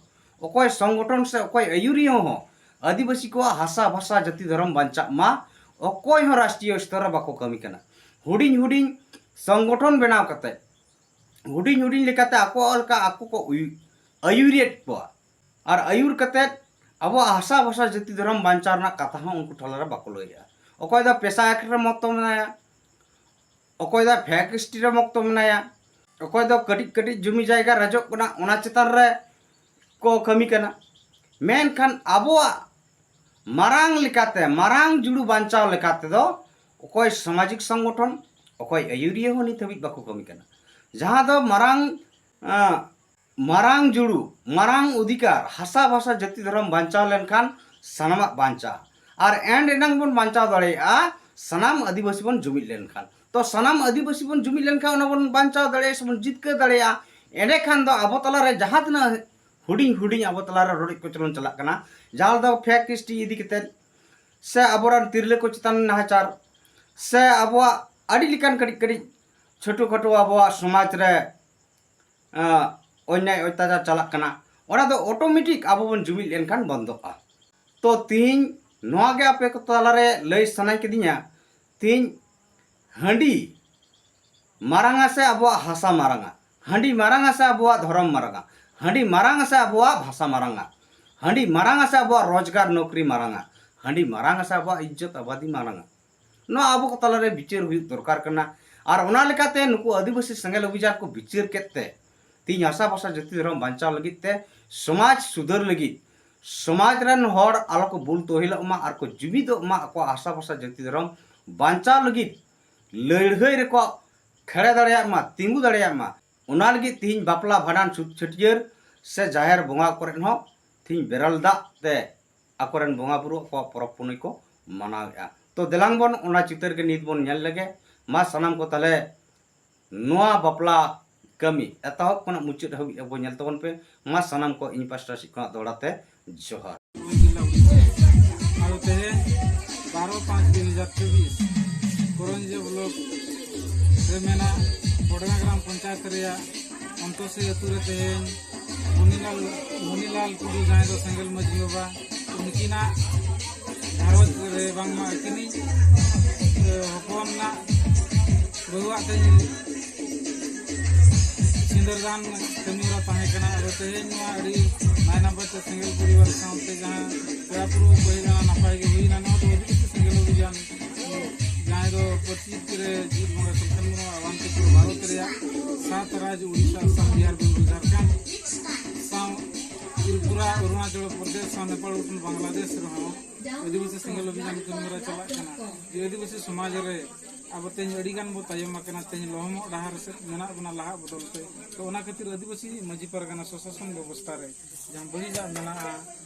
ᱚᱠᱚᱭ ᱥᱚᱝᱜᱚᱴᱷᱚᱱ ᱥᱮ ᱚᱠᱚᱭ ᱟᱹᱭᱩᱨᱤᱭᱟᱹ ᱦᱚᱸ ᱟᱹᱫᱤᱵᱟᱹᱥᱤ ᱠᱚᱣᱟᱜ ᱦᱟᱥᱟ ᱵᱷᱟᱥᱟ ᱡᱟᱹᱛᱤ ᱫᱷᱚᱨᱚᱢ ᱵᱟᱧᱪᱟᱜ ᱢᱟ, ᱚᱠᱚᱭ ᱦᱚᱸ ᱨᱟᱥᱴᱨᱤᱭᱚ ᱥᱛᱚᱨ ᱨᱮ ᱵᱟᱠᱚ ᱠᱟᱹᱢᱤ ᱠᱟᱱᱟ᱾ ᱦᱩᱰᱤᱧ ᱦᱩᱰᱤᱧ ᱥᱚᱝᱜᱚᱴᱷᱚᱱ ᱵᱮᱱᱟᱣ ᱠᱟᱛᱮ ᱦᱩᱰᱤᱧ ᱦᱩᱰᱤᱧ ᱞᱮᱠᱟᱛᱮ ᱟᱠᱚᱣᱟᱜ ᱞᱮᱠᱟ ᱟᱠᱚ ᱠᱚ ᱩᱭ-, ᱟᱹᱭᱩᱨᱮᱫ ᱠᱚᱣᱟ᱾ ᱟᱨ ᱟᱹᱭᱩᱨ ᱠᱟᱛᱮ ᱟᱵᱚᱣᱟᱜ ᱦᱟᱥᱟ ᱵᱷᱟᱥᱟ ᱡᱟᱹᱛᱤ ᱫᱷᱚᱨᱚᱢ ᱵᱟᱧᱪᱟᱣ ᱨᱮᱱᱟᱜ ᱠᱟᱛᱷᱟ ᱦᱚᱸ ᱩᱱᱠᱩ ᱴᱚᱞᱟ ᱨᱮ ᱵᱟᱠᱚ ᱞᱟᱹᱭᱮᱫᱼᱟ᱾ ᱚᱠᱚᱭ ᱫᱚ ᱯᱮᱥᱟ ᱮᱠᱴ ᱨᱮ ᱢᱚᱛᱚ ᱢᱮᱱᱟᱭᱟ, ᱚᱠᱚᱭ ᱫᱚ ᱯᱷᱮᱠ ᱮᱥ ᱴᱤ ᱨᱮ ᱢᱚᱠᱛᱚ ᱢᱮᱱᱟᱭᱟ, ᱚᱠᱚᱭ ᱫᱚ ᱠᱟᱹᱴᱤᱡ ᱠᱟᱹᱴᱤᱡ ᱡᱩᱢᱤ ᱡᱟᱭᱜᱟ ᱨᱟᱡᱚᱜ ᱠᱟᱱᱟ ᱚᱱᱟ ᱪᱮᱛᱟᱱ ᱨᱮ ᱠᱚ ᱠᱟᱹᱢᱤ ᱠᱟᱱᱟ᱾ ᱢᱮᱱᱠᱷᱟᱱ ᱟᱵᱚᱣᱟᱜ ᱢᱟᱨᱟᱝ ᱞᱮᱠᱟᱛᱮ, ᱢᱟᱨᱟᱝ ᱡᱩᱲᱩ ᱵᱟᱧᱪᱟᱣ ᱞᱮᱠᱟ ᱛᱮᱫᱚ ᱚᱠᱚᱭ ᱥᱟᱢᱟᱡᱤᱠ ᱥᱚᱝᱜᱚᱴᱷᱚᱱ, ᱚᱠᱚᱭ ᱟᱹᱭᱩᱨᱤᱭᱟᱹ ᱦᱚᱸ ᱱᱤᱛ ᱦᱟᱹᱵᱤᱡ ᱵᱟᱠᱚ ᱠᱟᱹᱢᱤ ᱠᱟᱱᱟ᱾ ᱡᱟᱦᱟᱸ ᱫᱚ ᱢᱟᱨᱟᱝ, ᱟᱸ, ᱢᱟᱨᱟᱝ ᱡᱩᱲᱩ, ᱢᱟᱨᱟᱝ ᱚᱫᱷᱤᱠᱟᱨ, ᱦᱟᱥᱟ ᱵᱷᱟᱥᱟ ᱡᱟᱹᱛᱤ ᱫᱷᱚᱨᱚᱢ ᱵᱟᱧᱪᱟᱣ ᱞᱮᱱᱠᱷᱟᱱ ᱥᱟᱱᱟᱢᱟᱜ ᱵᱟᱧᱪᱟᱜᱼᱟ᱾ ᱟᱨ ᱮᱱ ᱮᱱᱟᱝ ᱵᱚᱱ ᱵᱟᱧᱪᱟᱣ ᱫᱟᱲᱮᱭᱟᱜᱼᱟ ᱥᱟᱱᱟᱢ ᱟᱹᱫᱤᱵᱟᱹᱥᱤ ᱵᱚᱱ ᱡᱩᱢᱤᱫ ᱞᱮᱱᱠᱷᱟᱱ᱾ ᱛᱚ ᱥᱟᱱᱟᱢ ᱟᱹᱫᱤᱵᱟᱹᱥᱤ ᱵᱚᱱ ᱡᱩᱢᱤᱫ ᱞᱮᱱᱠᱷᱟᱱ ᱚᱱᱟ ᱵᱚᱱ ᱵᱟᱧᱪᱟᱣ ᱫᱟᱲᱮᱭᱟᱜᱼᱟ ᱥᱮ ᱵᱚᱱ ᱡᱤᱛᱠᱟᱹᱨ ᱫᱟᱲᱮᱭᱟᱜᱼᱟ᱾ ᱮᱸᱰᱮᱠᱷᱟᱱ ᱫᱚ ᱟᱵᱚ ᱛᱟᱞᱟᱨᱮ ᱡᱟᱦᱟᱸ ᱛᱤᱱᱟᱹᱜ ᱦᱩᱰᱤᱧ ᱦᱩᱰᱤᱧ ᱟᱵᱚ ᱛᱟᱞᱟᱨᱮ ᱨᱚᱰᱚᱡ ᱠᱚᱪᱞᱚᱱ ᱪᱟᱞᱟᱜ ᱠᱟᱱᱟ, ᱡᱟᱦᱟᱸ ᱫᱚ ᱯᱷᱮᱠ ᱮᱥ ᱴᱤ ᱤᱫᱤ ᱠᱟᱛᱮᱫ, ᱥᱮ ᱟᱵᱚᱨᱮᱱ ᱛᱤᱨᱞᱟᱹ ᱠᱚ ᱪᱮᱛᱟᱱ ᱱᱟᱦᱟᱪᱟᱨ, ᱥᱮ ᱟᱵᱚᱣᱟᱜ ᱟᱹᱰᱤ ᱞᱮᱠᱟᱱ ᱠᱟᱹᱴᱤᱡ ᱠᱟᱹᱴᱤᱡ ᱪᱷᱳᱴᱳ ᱠᱷᱟᱴᱳ ᱟᱵᱚᱣᱟᱜ ᱥᱚᱢᱟᱡᱽ ᱨᱮ, ᱟᱸ, ᱚᱱᱭᱟᱭ ᱚᱛᱛᱟᱪᱟᱨ ᱪᱟᱞᱟᱜ ᱠᱟᱱᱟ, ᱚᱱᱟ ᱫᱚ ᱚᱴᱳᱢᱮᱴᱤᱠ ᱟᱵᱚ ᱵᱚᱱ ᱡᱩᱢᱤᱫ ᱞᱮᱱᱠᱷᱟᱱ ᱵᱚᱱᱫᱚᱜᱼᱟ᱾ ᱛᱚ ᱛᱤᱦᱤᱧ ᱱᱚᱣᱟ ᱜᱮ ᱟᱯᱮ ᱠᱚ ᱛᱟᱞᱟᱨᱮ ᱞᱟᱹᱭ ᱥᱟᱱᱟᱧ ᱠᱤᱫᱤᱧᱟ, ᱛᱤᱦᱤᱧ ᱦᱟᱺᱰᱤ ᱢᱟᱨᱟᱝᱟ ᱥᱮ ᱟᱵᱚᱣᱟᱜ ᱦᱟᱥᱟ ᱢᱟᱨᱟᱝᱟ? ᱦᱟᱺᱰᱤ ᱢᱟᱨᱟᱝᱟ ᱥᱮ ᱟᱵᱚᱣᱟᱜ ᱫᱷᱚᱨᱚᱢ ᱢᱟᱨᱟᱝᱟ? ᱦᱟᱺᱰᱤ ᱢᱟᱨᱟᱝᱟ ᱥᱮ ᱟᱵᱚᱣᱟᱜ ᱵᱷᱟᱥᱟ ᱢᱟᱨᱟᱝᱟ? ᱦᱟᱺᱰᱤ ᱢᱟᱨᱟᱝᱟ ᱥᱮ ᱟᱵᱚᱣᱟᱜ ᱨᱳᱡᱽᱜᱟᱨ ᱱᱚᱠᱨᱤ ᱢᱟᱨᱟᱝᱟ? ᱦᱟᱺᱰᱤ ᱢᱟᱨᱟᱝᱟ ᱥᱮ ᱟᱵᱚᱣᱟᱜ ᱤᱡᱽᱡᱚᱛ ᱟᱵᱟᱫᱤ ᱢᱟᱨᱟᱝᱟ? ᱱᱚᱣᱟ ᱟᱵᱚ ᱠᱚ ᱛᱟᱞᱟᱨᱮ ᱵᱤᱪᱟᱹᱨ ᱦᱩᱭᱩᱜ ᱫᱚᱨᱠᱟᱨ ᱠᱟᱱᱟ᱾ ᱟᱨ ᱚᱱᱟ ᱞᱮᱠᱟᱛᱮ ᱱᱩᱠᱩ ᱟᱹᱫᱤᱵᱟᱹᱥᱤ ᱥᱮᱸᱜᱮᱞ ᱚᱵᱷᱤᱡᱟᱱ ᱠᱚ ᱵᱤᱪᱟᱹᱨ ᱠᱮᱫ ᱛᱮ ᱛᱮᱦᱤᱧ ᱦᱟᱥᱟ ᱵᱷᱟᱥᱟ ᱡᱟᱹᱛᱤ ᱫᱷᱚᱨᱚᱢ ᱵᱟᱧᱪᱟᱣ ᱞᱟᱹᱜᱤᱫ ᱛᱮ, ᱥᱚᱢᱟᱡᱽ ᱥᱩᱫᱷᱟᱹᱨ ᱞᱟᱹᱜᱤᱫ, ᱥᱚᱢᱟᱡᱽ ᱨᱮᱱ ᱦᱚᱲ ᱟᱞᱚ ᱠᱚ ᱵᱩᱞ ᱛᱚᱦᱤᱞᱚᱜ ᱢᱟ ᱟᱨ ᱠᱚ ᱡᱩᱢᱤᱫᱚᱜ ᱢᱟ, ᱟᱠᱚᱣᱟᱜ ᱦᱟᱥᱟ ᱵᱷᱟᱥᱟ ᱡᱟᱹᱛᱤ ᱫᱷᱚᱨᱚᱢ ᱵᱟᱧᱪᱟᱣ ᱞᱟᱹᱜᱤᱫ ᱞᱟᱹᱲᱦᱟᱹᱭ ᱨᱮᱠᱚ ᱠᱷᱮᱲᱮ ᱫᱟᱲᱮᱭᱟᱜ ᱢᱟ, ᱛᱤᱸᱜᱩ ᱫᱟᱲᱮᱭᱟᱜ ᱢᱟ, ᱚᱱᱟ ᱞᱟᱹᱜᱤᱫ ᱛᱮᱦᱤᱧ ᱵᱟᱯᱞᱟ, ᱵᱷᱟᱸᱰᱟᱱ, ᱪᱷᱩᱛ ᱪᱷᱟᱹᱴᱭᱟᱹᱨ ᱥᱮ ᱡᱟᱦᱮᱨ ᱵᱚᱸᱜᱟ ᱠᱚᱨᱮ ᱦᱚᱸ ᱛᱮᱦᱤᱧ ᱵᱮᱨᱮᱞ ᱫᱟᱜ ᱛᱮ ᱟᱠᱚᱨᱮᱱ ᱵᱚᱸᱜᱟ ᱵᱩᱨᱩ ᱟᱠᱚᱣᱟᱜ ᱯᱚᱨᱚᱵᱽ ᱯᱩᱱᱟᱹᱭ ᱠᱚ ᱢᱟᱱᱟᱣᱮᱫᱼᱟ᱾ ᱛᱚ ᱫᱮᱞᱟᱝ ᱵᱚᱱ ᱚᱱᱟ ᱪᱤᱛᱟᱹᱨ ᱜᱮ ᱱᱤᱛ ᱵᱚᱱ ᱧᱮᱞ ᱞᱮᱜᱮ᱾ ᱢᱟ ᱥᱟᱱᱟᱢ ᱠᱚ ᱛᱟᱦᱞᱮ ᱱᱚᱣᱟ ᱵᱟᱯᱞᱟ ᱠᱟᱹᱢᱤ ᱮᱛᱚᱦᱚᱵ ᱠᱷᱚᱱᱟᱜ ᱢᱩᱪᱟᱹᱫ ᱦᱟᱹᱵᱤᱡ ᱟᱵᱚ ᱧᱮᱞ ᱛᱟᱵᱚᱱ ᱯᱮ᱾ ᱢᱟ ᱥᱟᱱᱟᱢ ᱠᱚ ᱤᱧ ᱯᱟᱥᱴᱟ ᱥᱮᱫ ᱠᱷᱚᱱᱟᱜ ᱫᱚᱦᱲᱟ ᱛᱮ ᱡᱚᱦᱟᱨ᱾ ᱟᱫᱚ ᱛᱮᱦᱮᱧ ᱵᱟᱨᱚ ᱯᱟᱸᱪ ᱫᱩ ᱦᱟᱡᱟᱨ ᱪᱚᱵᱵᱤᱥ ᱠᱚᱨᱚᱧᱡᱤᱭᱟᱹ ᱵᱞᱚᱠ ᱨᱮ ᱢᱮᱱᱟᱜ ᱵᱚᱰᱜᱟ ᱜᱨᱟᱢ ᱯᱚᱧᱪᱟᱭᱮᱛ ᱨᱮᱭᱟᱜ ᱚᱱᱛᱚᱥᱤ ᱟᱹᱛᱩ ᱨᱮ ᱛᱮᱦᱮᱧ ᱢᱩᱱᱤᱞᱟᱞ, ᱢᱩᱱᱤᱞᱟᱞ ᱴᱩᱰᱩ, ᱡᱟᱦᱟᱸᱭ ᱫᱚ ᱥᱮᱸᱜᱮᱞ ᱢᱟᱹᱡᱷᱤ ᱵᱟᱵᱟ, ᱩᱱᱠᱤᱱᱟᱜ ᱜᱷᱟᱨᱚᱸᱡᱽ ᱨᱮ ᱵᱟᱝᱢᱟ ᱟᱹᱠᱤᱱᱤᱡ, ᱮ, ᱦᱚᱯᱚᱱ ᱨᱮᱱᱟᱜ ᱵᱟᱹᱦᱩᱣᱟᱜ ᱛᱮᱦᱮᱧ ᱥᱤᱸᱫᱟᱹᱨ ᱫᱟᱱ ᱠᱟᱹᱢᱤ ᱦᱚᱨᱟ ᱛᱟᱦᱮᱸ ᱠᱟᱱᱟ᱾ ᱟᱫᱚ ᱛᱮᱦᱮᱧ ᱱᱚᱣᱟ ᱟᱹᱰᱤ ᱱᱟᱭ ᱱᱟᱯᱟᱭ ᱛᱮ ᱥᱮᱸᱜᱮᱞ ᱯᱚᱨᱤᱵᱟᱨ ᱥᱟᱶᱛᱮ ᱡᱟᱦᱟᱸ ᱯᱮᱲᱟ ᱯᱩᱨᱵᱷᱩ ᱠᱚ ᱦᱮᱡ ᱞᱮᱱᱟ, ᱱᱟᱯᱟᱭ ᱜᱮ ᱦᱩᱭᱱᱟ᱾ ᱱᱚᱣᱟ ᱫᱚ ᱟᱹᱫᱤᱵᱟᱹᱥᱤ ᱥᱮᱸᱜᱮᱞ ᱚᱵᱷᱤᱡᱟᱱ, ᱡᱟᱦᱟᱸᱭ ᱫᱚ ᱯᱟᱹᱨᱥᱤ ᱨᱮ ᱡᱤᱛ ᱵᱚᱸᱜᱟ ᱥᱩᱞᱛᱟᱱ ᱢᱩᱨᱢᱩ ᱟᱣᱟᱱᱛᱤᱯᱩᱨ ᱵᱷᱟᱨᱚᱛ ᱨᱮᱭᱟᱜ ᱥᱟᱛ ᱨᱟᱡᱽ ᱳᱰᱤᱥᱟ, ᱟᱥᱟᱢ, ᱵᱤᱦᱟᱨ, ᱵᱮᱝᱜᱚᱞ, ᱡᱷᱟᱲᱠᱷᱚᱸᱰ ᱥᱟᱶ ᱛᱨᱤᱯᱩᱨᱟ, ᱚᱨᱩᱬᱟᱪᱚᱞ ᱯᱨᱚᱫᱮᱥ ᱥᱟᱶ ᱱᱮᱯᱟᱞ, ᱵᱷᱩᱴᱟᱱ, ᱵᱟᱝᱞᱟᱫᱮᱥ ᱨᱮᱦᱚᱸ ᱟᱹᱫᱤᱵᱟᱹᱥᱤ ᱥᱮᱸᱜᱮᱞ ᱚᱵᱷᱤᱡᱟᱱ ᱠᱟᱹᱢᱤ ᱦᱚᱨᱟ ᱪᱟᱞᱟᱜ ᱠᱟᱱᱟ᱾ ᱡᱮ ᱟᱹᱫᱤᱵᱟᱹᱥᱤ ᱥᱚᱢᱟᱡᱽ ᱨᱮ ᱟᱵᱚ ᱛᱮᱦᱮᱧ ᱟᱹᱰᱤ ᱜᱟᱱ ᱵᱚ ᱛᱟᱭᱚᱢ ᱟᱠᱟᱱᱟ, ᱛᱮᱦᱮᱧ ᱞᱚᱦᱚᱢᱚᱜ ᱰᱟᱦᱟᱨ ᱥᱮᱫ ᱢᱮᱱᱟᱜ ᱵᱚᱱᱟ ᱞᱟᱦᱟᱜ ᱵᱚᱫᱚᱞ ᱛᱮ᱾ ᱛᱚ ᱚᱱᱟ ᱠᱷᱟᱹᱛᱤᱨ ᱟᱹᱫᱤᱵᱟᱹᱥᱤ ᱢᱟᱹᱡᱷᱤ ᱯᱟᱨᱜᱟᱱᱟ ᱥᱚᱥᱟᱥᱚᱱ ᱵᱮᱵᱚᱥᱛᱷᱟ ᱨᱮ ᱡᱟᱦᱟᱸ ᱵᱟᱹᱲᱤᱡᱟᱜ ᱢᱮᱱᱟᱜᱼᱟ,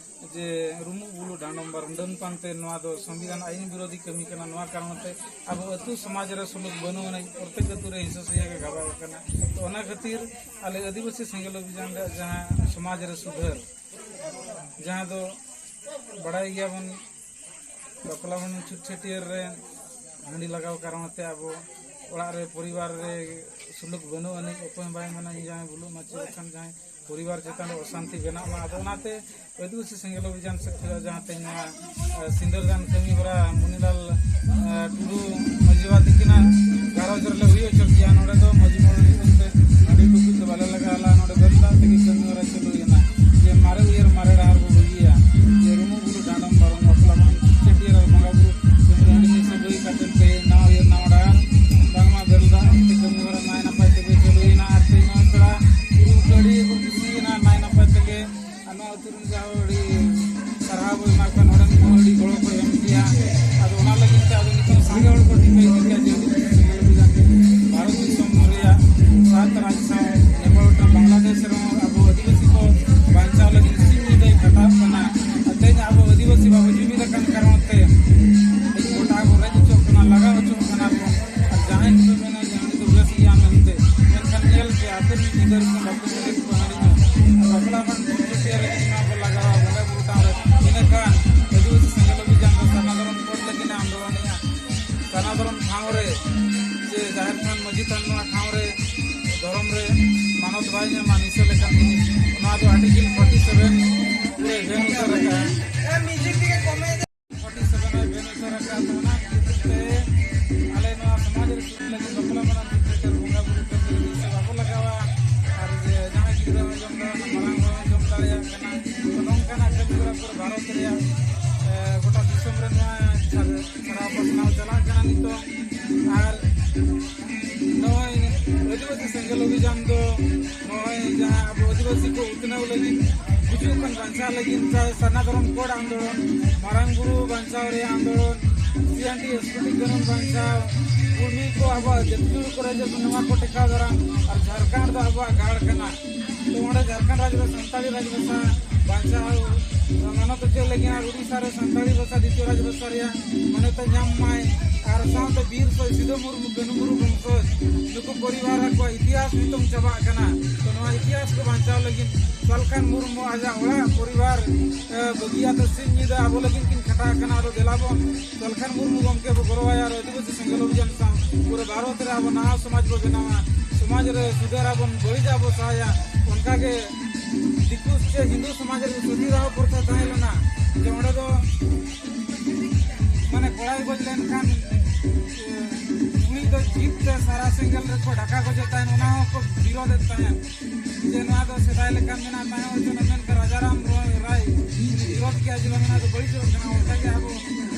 ᱡᱮ ᱨᱩᱢᱩᱜ ᱵᱩᱞᱩᱜ ᱰᱟᱸᱰᱚᱢ ᱵᱟᱨᱚᱱ ᱰᱟᱹᱱ ᱯᱟᱱᱛᱮ, ᱱᱚᱣᱟ ᱫᱚ ᱥᱚᱝᱵᱤᱫᱷᱟᱱ ᱟᱹᱭᱤᱱ ᱵᱤᱨᱳᱫᱷᱤ ᱠᱟᱹᱢᱤ ᱠᱟᱱᱟ᱾ ᱱᱚᱣᱟ ᱠᱟᱨᱚᱱ ᱛᱮ ᱟᱵᱚ ᱟᱹᱛᱩ ᱥᱚᱢᱟᱡᱽ ᱨᱮ ᱥᱩᱞᱩᱠ ᱵᱟᱹᱱᱩᱜ ᱟᱹᱱᱤᱡ, ᱯᱨᱚᱛᱮᱠ ᱟᱹᱛᱩ ᱨᱮ ᱦᱤᱸᱥᱟᱹ ᱥᱩᱭᱟᱹ ᱜᱮ ᱜᱟᱵᱟᱣ ᱟᱠᱟᱱᱟ᱾ ᱛᱚ ᱚᱱᱟ ᱠᱷᱟᱹᱛᱤᱨ ᱟᱞᱮ ᱟᱹᱫᱤᱵᱟᱹᱥᱤ ᱥᱮᱸᱜᱮᱞ ᱚᱵᱷᱤᱡᱟᱱ ᱨᱮᱭᱟᱜ ᱡᱟᱦᱟᱸ ᱥᱚᱢᱟᱡᱽ ᱨᱮ ᱥᱩᱫᱷᱟᱹᱨ, ᱡᱟᱦᱟᱸ ᱫᱚ ᱵᱟᱲᱟᱭ ᱜᱮᱭᱟᱵᱚᱱ, ᱵᱟᱯᱞᱟ ᱵᱷᱟᱸᱰᱟᱱ ᱪᱷᱩᱛ ᱪᱷᱟᱹᱴᱭᱟᱹᱨ ᱨᱮ ᱦᱟᱺᱰᱤ ᱞᱟᱜᱟᱣ ᱠᱟᱨᱚᱱ ᱛᱮ ᱟᱵᱚ ᱚᱲᱟᱜ ᱨᱮ, ᱯᱚᱨᱤᱵᱟᱨ ᱨᱮ ᱥᱩᱞᱩᱠ ᱵᱟᱹᱱᱩᱜ ᱟᱹᱱᱤᱡ, ᱚᱠᱚᱭ ᱦᱚᱸ ᱵᱟᱭ ᱢᱮᱱᱟ ᱤᱧ ᱡᱟᱶᱟᱭ ᱵᱩᱞᱩᱜ ᱢᱟ, ᱪᱮᱫ ᱞᱮᱠᱷᱟᱱ ᱡᱟᱦᱟᱸᱭ ᱯᱚᱨᱤᱵᱟᱨ ᱪᱮᱛᱟᱱ ᱨᱮ ᱚᱥᱟᱱᱛᱤ ᱵᱮᱱᱟᱜ ᱢᱟ᱾ ᱟᱫᱚ ᱚᱱᱟᱛᱮ ᱟᱹᱫᱤᱵᱟᱹᱥᱤ ᱥᱮᱸᱜᱮᱞ ᱚᱵᱷᱤᱡᱟᱱ ᱥᱮᱫ ᱠᱷᱚᱱᱟᱜ ᱡᱟᱦᱟᱸ ᱛᱮᱦᱮᱧ ᱱᱚᱣᱟ, ᱮ, ᱥᱤᱸᱫᱟᱹᱨ ᱫᱟᱱ ᱠᱟᱹᱢᱤ ᱦᱚᱨᱟ ᱢᱩᱱᱤᱞᱟᱞ, ᱮ, ᱴᱩᱰᱩ ᱢᱟᱹᱡᱷᱤ ᱵᱟᱵᱟ ᱛᱤᱠᱤᱱᱟᱜ ᱜᱷᱟᱨᱚᱸᱡᱽ ᱨᱮᱞᱮ ᱦᱩᱭ ᱦᱚᱪᱚ ᱠᱮᱜᱼᱟ᱾ ᱱᱚᱰᱮ ᱫᱚ ᱢᱟᱹᱡᱷᱤ ᱢᱚᱬᱮ ᱧᱩᱛᱩᱢ ᱛᱮ ᱦᱟᱺᱰᱤ ᱴᱩᱠᱩᱡ ᱫᱚ ᱵᱟᱞᱮ ᱞᱟᱜᱟᱣ ᱞᱮᱫᱼᱟ᱾ ᱱᱚᱰᱮ ᱵᱮᱨᱮᱞ ᱫᱟᱜ ᱛᱮᱜᱮ ᱠᱟᱹᱢᱤ ᱦᱚᱨᱟ ᱪᱟᱹᱞᱩᱭᱮᱱᱟ᱾ ᱡᱮ ᱢᱟᱨᱮ ᱩᱭᱦᱟᱹᱨ ᱢᱟᱨᱮ ᱰᱟᱦᱟᱨ ᱵᱚ ᱵᱟᱹᱜᱤᱭᱟ, ᱡᱮ ᱨᱩᱢᱩᱜ ᱵᱩᱞᱩᱜ ᱰᱟᱸᱰᱚᱢ ᱵᱟᱨᱚᱱ, ᱵᱟᱯᱞᱟ ᱵᱟᱝ, ᱪᱷᱟᱹᱴᱭᱟᱹᱨ ᱟᱨ ᱵᱚᱸᱜᱟ ᱵᱩᱨᱩ ᱠᱟᱹᱢᱤ ᱨᱮ ᱦᱟᱺᱰᱤ ᱧᱩ ᱥᱮ ᱵᱟᱹᱜᱤ ᱠᱟᱛᱮ ᱛᱮᱦᱮᱧ ᱱᱟᱣᱟ ᱩᱭᱦᱟᱹᱨ ᱱᱟᱣᱟ ᱰᱟᱦᱟᱨ, ᱵᱟᱝᱢᱟ ᱵᱮᱨᱮᱞ ᱟᱨ ᱱᱚᱣᱟ ᱟᱹᱛᱩ ᱨᱮᱱ ᱡᱟᱦᱟᱸ ᱟᱹᱰᱤ ᱥᱟᱨᱦᱟᱣ ᱵᱚ ᱮᱢᱟ ᱠᱚᱣᱟ, ᱱᱚᱰᱮᱱ ᱠᱚᱦᱚᱸ ᱟᱹᱰᱤ ᱜᱚᱲᱚ ᱠᱚ ᱮᱢ ᱠᱮᱭᱟ᱾ ᱟᱫᱚ ᱚᱱᱟ ᱞᱟᱹᱜᱤᱫ ᱛᱮ ᱟᱫᱚ ᱱᱤᱛᱚᱝ ᱥᱟᱸᱜᱮ ᱦᱚᱲ ᱠᱚ ᱴᱷᱤᱠᱟᱹ ᱤᱫᱤ ᱠᱮᱭᱟ ᱡᱮ ᱟᱹᱫᱤᱵᱟᱹᱥᱤ ᱥᱮᱸᱜᱮᱞ ᱚᱵᱷᱤᱡᱟᱱ ᱵᱷᱟᱨᱚᱛ ᱫᱤᱥᱚᱢ ᱨᱮᱭᱟᱜ ᱥᱟᱛ ᱨᱟᱡᱽ ᱥᱟᱶ ᱱᱮᱯᱟᱞ ᱴᱚᱴᱷᱟ ᱵᱟᱝᱞᱟᱫᱮᱥ ᱨᱮᱦᱚᱸ ᱟᱵᱚ ᱟᱹᱫᱤᱵᱟᱹᱥᱤ ᱠᱚ ᱵᱟᱧᱪᱟᱣ ᱞᱟᱹᱜᱤᱫ ᱥᱤᱧ ᱧᱤᱫᱟᱹᱭ ᱠᱷᱟᱴᱟᱜ ᱠᱟᱱᱟ᱾ ᱟᱨ ᱛᱮᱦᱮᱧ ᱟᱵᱚ ᱟᱹᱫᱤᱵᱟᱹᱥᱤ ᱵᱟᱵᱚ ᱡᱩᱢᱤᱫ ᱟᱠᱟᱱ ᱠᱟᱨᱚᱱ ᱛᱮ ᱛᱮᱦᱮᱧ ᱜᱚᱴᱟ ᱵᱚ ᱨᱮᱡ ᱦᱚᱪᱚᱜ ᱠᱟᱱᱟ, ᱞᱟᱜᱟ ᱦᱚᱪᱚᱜ ᱠᱟᱱᱟ ᱵᱚᱱ᱾ ᱟᱨ ᱡᱟᱦᱟᱸᱭ ᱠᱚ ᱢᱮᱱᱟ ᱡᱮ ᱩᱱᱤ ᱫᱚ ᱵᱮᱥ ᱜᱮᱭᱟ ᱢᱮᱱᱛᱮ, ᱢᱮᱱᱠᱷᱟᱱ ᱧᱮᱞ ᱯᱮ, ᱟᱯᱮ ᱨᱮᱱ ᱜᱤᱫᱟᱹᱨ ᱠᱚ ᱵᱟᱠᱚ ᱧᱮᱞᱮᱫ ᱠᱚᱣᱟ ᱦᱟᱺᱰᱤ ᱧᱩ᱾ ᱟᱨ ᱵᱟᱯᱞᱟ ᱢᱟ ᱪᱮᱫ ᱨᱮ ᱱᱚᱣᱟ ᱠᱚ ᱞᱟᱜᱟᱣᱟ ᱵᱚᱸᱜᱟ ᱵᱩᱨᱩ ᱴᱷᱟᱶ ᱨᱮ᱾ ᱤᱱᱟᱹᱠᱷᱟᱱ ᱟᱹᱫᱤᱵᱟᱹᱥᱤ ᱥᱮᱸᱜᱮᱞ ᱚᱵᱷᱤᱡᱟᱱ ᱫᱚ ᱥᱟᱨᱱᱟ ᱫᱷᱚᱨᱚᱢ ᱠᱳᱰ ᱞᱟᱹᱜᱤᱫ ᱮ ᱟᱱᱫᱳᱞᱚᱱᱮᱜᱼᱟ᱾ ᱥᱟᱨᱱᱟ ᱫᱷᱚᱨᱚᱢ ᱴᱷᱟᱶ ᱨᱮ ᱪᱮ ᱡᱟᱦᱮᱨ ᱛᱷᱟᱱ, ᱢᱟᱹᱡᱷᱤ ᱛᱷᱟᱱ, ᱱᱚᱣᱟ ᱴᱷᱟᱶ ᱨᱮ ᱫᱷᱚᱨᱚᱢ ᱨᱮ ᱢᱟᱱᱚᱛ ᱵᱟᱭ ᱧᱟᱢᱟ, ᱱᱤᱥᱟᱹ ᱞᱮᱠᱟᱱ ᱡᱤᱱᱤᱥ᱾ ᱱᱚᱣᱟ ᱫᱚ ᱟᱨᱴᱤᱠᱮᱞ ᱯᱷᱳᱨᱴᱤ ᱥᱮᱵᱷᱮᱱ ᱨᱮ ᱵᱮᱱ ᱩᱛᱟᱹᱨ ᱟᱠᱟᱫᱼᱟ᱾ ᱯᱷᱳᱨᱴᱤ ᱥᱮᱵᱷᱮᱱ ᱮ ᱵᱮᱱ ᱩᱛᱟᱹᱨ ᱟᱠᱟᱫ, ᱛᱚ ᱚᱱᱟ ᱠᱷᱟᱹᱛᱤᱨ ᱛᱮ ᱟᱞᱮ ᱱᱚᱣᱟ ᱥᱚᱢᱟᱡᱽ ᱨᱮ ᱥᱩᱫᱷ ᱞᱟᱹᱜᱤᱫ ᱵᱟᱯᱞᱟ ᱢᱟᱱᱟ ᱫᱤᱠ ᱛᱷᱮᱠᱮ ᱵᱚᱸᱜᱟ ᱵᱩᱨᱩ ᱠᱟᱹᱢᱤ ᱨᱮ ᱱᱤᱥᱟᱹ ᱵᱟᱵᱚ ᱞᱟᱜᱟᱣᱟ᱾ ᱟᱨ ᱡᱮ ᱡᱟᱦᱟᱸᱭ ᱜᱤᱫᱽᱨᱟᱹ ᱦᱚᱸ ᱡᱚᱢ ᱫᱟᱲᱮᱭᱟᱜᱼᱟ, ᱢᱟᱨᱟᱝ ᱦᱚᱲ ᱦᱚᱸ ᱡᱚᱢ ᱫᱟᱲᱮᱭᱟᱜ ᱠᱟᱱᱟ᱾ ᱛᱚ ᱱᱚᱝᱠᱟᱱᱟᱜ ᱠᱟᱹᱢᱤ ᱦᱚᱨᱟ ᱯᱩᱨᱟᱹ ᱵᱷᱟᱨᱚᱛ ᱨᱮᱭᱟᱜ, ᱮ, ᱜᱚᱴᱟ ᱫᱤᱥᱚᱢ ᱨᱮ ᱱᱚᱣᱟ ᱥᱟᱨ-, ᱥᱟᱨᱟ ᱯᱟᱥᱱᱟᱣ ᱪᱟᱞᱟᱜ ᱠᱟᱱᱟ ᱱᱤᱛᱚᱜ᱾ ᱟᱨ ᱱᱚᱜᱼᱚᱭ ᱟᱹᱫᱤᱵᱟᱹᱥᱤ ᱥᱮᱸᱜᱮᱞ ᱚᱵᱷᱤᱡᱟᱱ ᱫᱚ ᱱᱚᱜᱼᱚᱭ ᱡᱟᱦᱟᱸ ᱟᱵᱚ ᱟᱹᱫᱤᱵᱟᱹᱥᱤ ᱠᱚ ᱩᱛᱱᱟᱹᱣ ᱞᱟᱹᱜᱤᱫ, ᱜᱩᱡᱩᱜ ᱠᱟᱱ ᱵᱟᱧᱪᱟᱣ ᱞᱟᱹᱜᱤᱫ, ᱪᱟᱦᱮ ᱥᱟᱨᱱᱟ ᱫᱷᱚᱨᱚᱢ ᱠᱳᱰ ᱟᱱᱫᱳᱞᱚᱱ, ᱢᱟᱨᱟᱝ ᱵᱩᱨᱩ ᱵᱟᱧᱪᱟᱣ ᱨᱮᱭᱟᱜ ᱟᱱᱫᱳᱞᱚᱱ, ᱥᱤ ᱮᱱ ᱴᱤ ᱮᱥ ᱴᱤ ᱠᱟᱹᱱᱩᱱ ᱵᱟᱧᱪᱟᱣ, ᱠᱩᱲᱢᱤ ᱠᱚ ᱟᱵᱚᱣᱟᱜ ᱡᱟᱹᱛᱤ ᱡᱩᱲᱩ ᱠᱚᱨᱮ ᱡᱮ ᱱᱚᱣᱟ ᱠᱚ ᱴᱮᱠᱟᱣ ᱫᱟᱨᱟᱢ, ᱟᱨ ᱡᱷᱟᱲᱠᱷᱚᱸᱰ ᱫᱚ ᱟᱵᱚᱣᱟᱜ ᱜᱟᱲ ᱠᱟᱱᱟ᱾ ᱛᱚ ᱚᱸᱰᱮ ᱡᱷᱟᱲᱠᱷᱚᱸᱰ ᱨᱟᱡᱽ ᱨᱮ ᱥᱟᱱᱛᱟᱲᱤ ᱨᱟᱡᱽ ᱵᱷᱟᱥᱟ ᱵᱟᱧᱪᱟᱣ ᱢᱟᱱᱚᱛ ᱦᱚᱪᱚ ᱞᱟᱹᱜᱤᱫ ᱟᱨ ᱩᱲᱤᱥᱥᱟ ᱨᱮ ᱥᱟᱱᱛᱟᱲᱤ ᱵᱷᱟᱥᱟ ᱫᱤᱛᱤᱭᱚ ᱨᱟᱡᱽ ᱵᱷᱟᱥᱟ ᱨᱮᱭᱟᱜ ᱢᱟᱱᱚᱛ ᱮ ᱧᱟᱢ ᱢᱟᱭ, ᱟᱨ ᱥᱟᱶᱛᱮ ᱵᱤᱨ ᱥᱚ-, ᱥᱤᱫᱩ ᱢᱩᱨᱢᱩ, ᱠᱟᱹᱱᱦᱩ ᱢᱩᱨᱢᱩ ᱵᱚᱝᱥᱚᱡᱽ ᱱᱩᱠᱩ ᱯᱚᱨᱤᱵᱟᱨ ᱟᱠᱚᱣᱟᱜ ᱤᱛᱤᱦᱟᱥ ᱱᱤᱛᱚᱝ ᱪᱟᱵᱟᱜ ᱠᱟᱱᱟ᱾ ᱛᱚ ᱱᱚᱣᱟ ᱤᱛᱤᱦᱟᱥ ᱠᱚ ᱵᱟᱧᱪᱟᱣ ᱞᱟᱹᱜᱤᱫ ᱥᱟᱞᱠᱷᱟᱱ ᱢᱩᱨᱢᱩ ᱟᱡᱟᱜ ᱚᱲᱟᱜ ᱯᱚᱨᱤᱵᱟᱨ, ᱮ, ᱵᱟᱹᱜᱤᱭᱟᱛᱮ ᱥᱤᱧ ᱧᱤᱫᱟᱹ ᱟᱵᱚ ᱞᱟᱹᱜᱤᱫ ᱠᱤᱱ ᱠᱷᱟᱴᱟᱣ ᱠᱟᱱᱟ᱾ ᱟᱫᱚ ᱫᱮᱞᱟ ᱵᱚᱱ ᱥᱟᱞᱠᱷᱟᱱ ᱢᱩᱨᱢᱩ ᱜᱚᱢᱠᱮ ᱵᱚ ᱜᱚᱲᱚᱣᱟᱭᱟ ᱟᱨ ᱟᱹᱫᱤᱵᱟᱹᱥᱤ ᱥᱮᱸᱜᱮᱞ ᱚᱵᱷᱤᱡᱟᱱ ᱥᱟᱶ ᱯᱩᱨᱟᱹ ᱵᱷᱟᱨᱚᱛ ᱨᱮ ᱟᱵᱚ ᱱᱟᱣᱟ ᱥᱚᱢᱟᱡᱽ ᱵᱚ ᱵᱮᱱᱟᱣᱟ, ᱥᱚᱢᱟᱡᱽ ᱨᱮ ᱥᱩᱫᱷᱟᱹᱨ ᱟᱵᱚᱱ, ᱵᱟᱹᱲᱤᱡᱟᱜ ᱵᱚ ᱥᱟᱦᱟᱭᱟ᱾ ᱚᱱᱠᱟᱜᱮ ᱫᱤᱠᱩ ᱥᱮ ᱦᱤᱱᱫᱩ ᱥᱚᱢᱟᱡᱽ ᱨᱮ ᱥᱚᱛᱤ ᱫᱟᱦᱚ ᱯᱨᱚᱛᱷᱟ ᱛᱟᱦᱮᱸ ᱞᱮᱱᱟ, ᱡᱮ ᱚᱸᱰᱮ ᱫᱚ ᱢᱟᱱᱮ ᱠᱚᱲᱟᱭ ᱜᱚᱡ ᱞᱮᱱᱠᱷᱟᱱ, ᱮ, ᱩᱱᱤ ᱫᱚ ᱡᱤᱵᱽ ᱛᱮ ᱥᱟᱨᱟ ᱥᱮᱸᱜᱮᱞ ᱨᱮᱠᱚ ᱰᱷᱟᱠᱟ ᱜᱚᱡᱮᱫ ᱛᱟᱦᱮᱸᱫ, ᱚᱱᱟ ᱦᱚᱸᱠᱚ ᱵᱤᱨᱳᱫᱮᱫ ᱛᱟᱦᱮᱸᱫ᱾ ᱡᱮ ᱱᱚᱣᱟ ᱫᱚ ᱥᱮᱫᱟᱭ ᱞᱮᱠᱟᱱ ᱢᱮᱱᱟᱜ ᱛᱟᱦᱮᱸ ᱦᱚᱪᱚ, ᱢᱮᱱᱠᱷᱟᱱ ᱨᱟᱡᱟᱨᱟᱢ ᱨᱚ-, ᱨᱟᱭ ᱩᱱᱤ ᱵᱤᱨᱳᱫ ᱠᱮᱜᱼᱟ ᱡᱮ ᱵᱟᱝ, ᱱᱚᱣᱟ ᱫᱚ ᱵᱟᱹᱲᱤᱡᱚᱜ ᱠᱟᱱᱟ᱾ ᱚᱱᱠᱟᱜᱮ ᱟᱵᱚ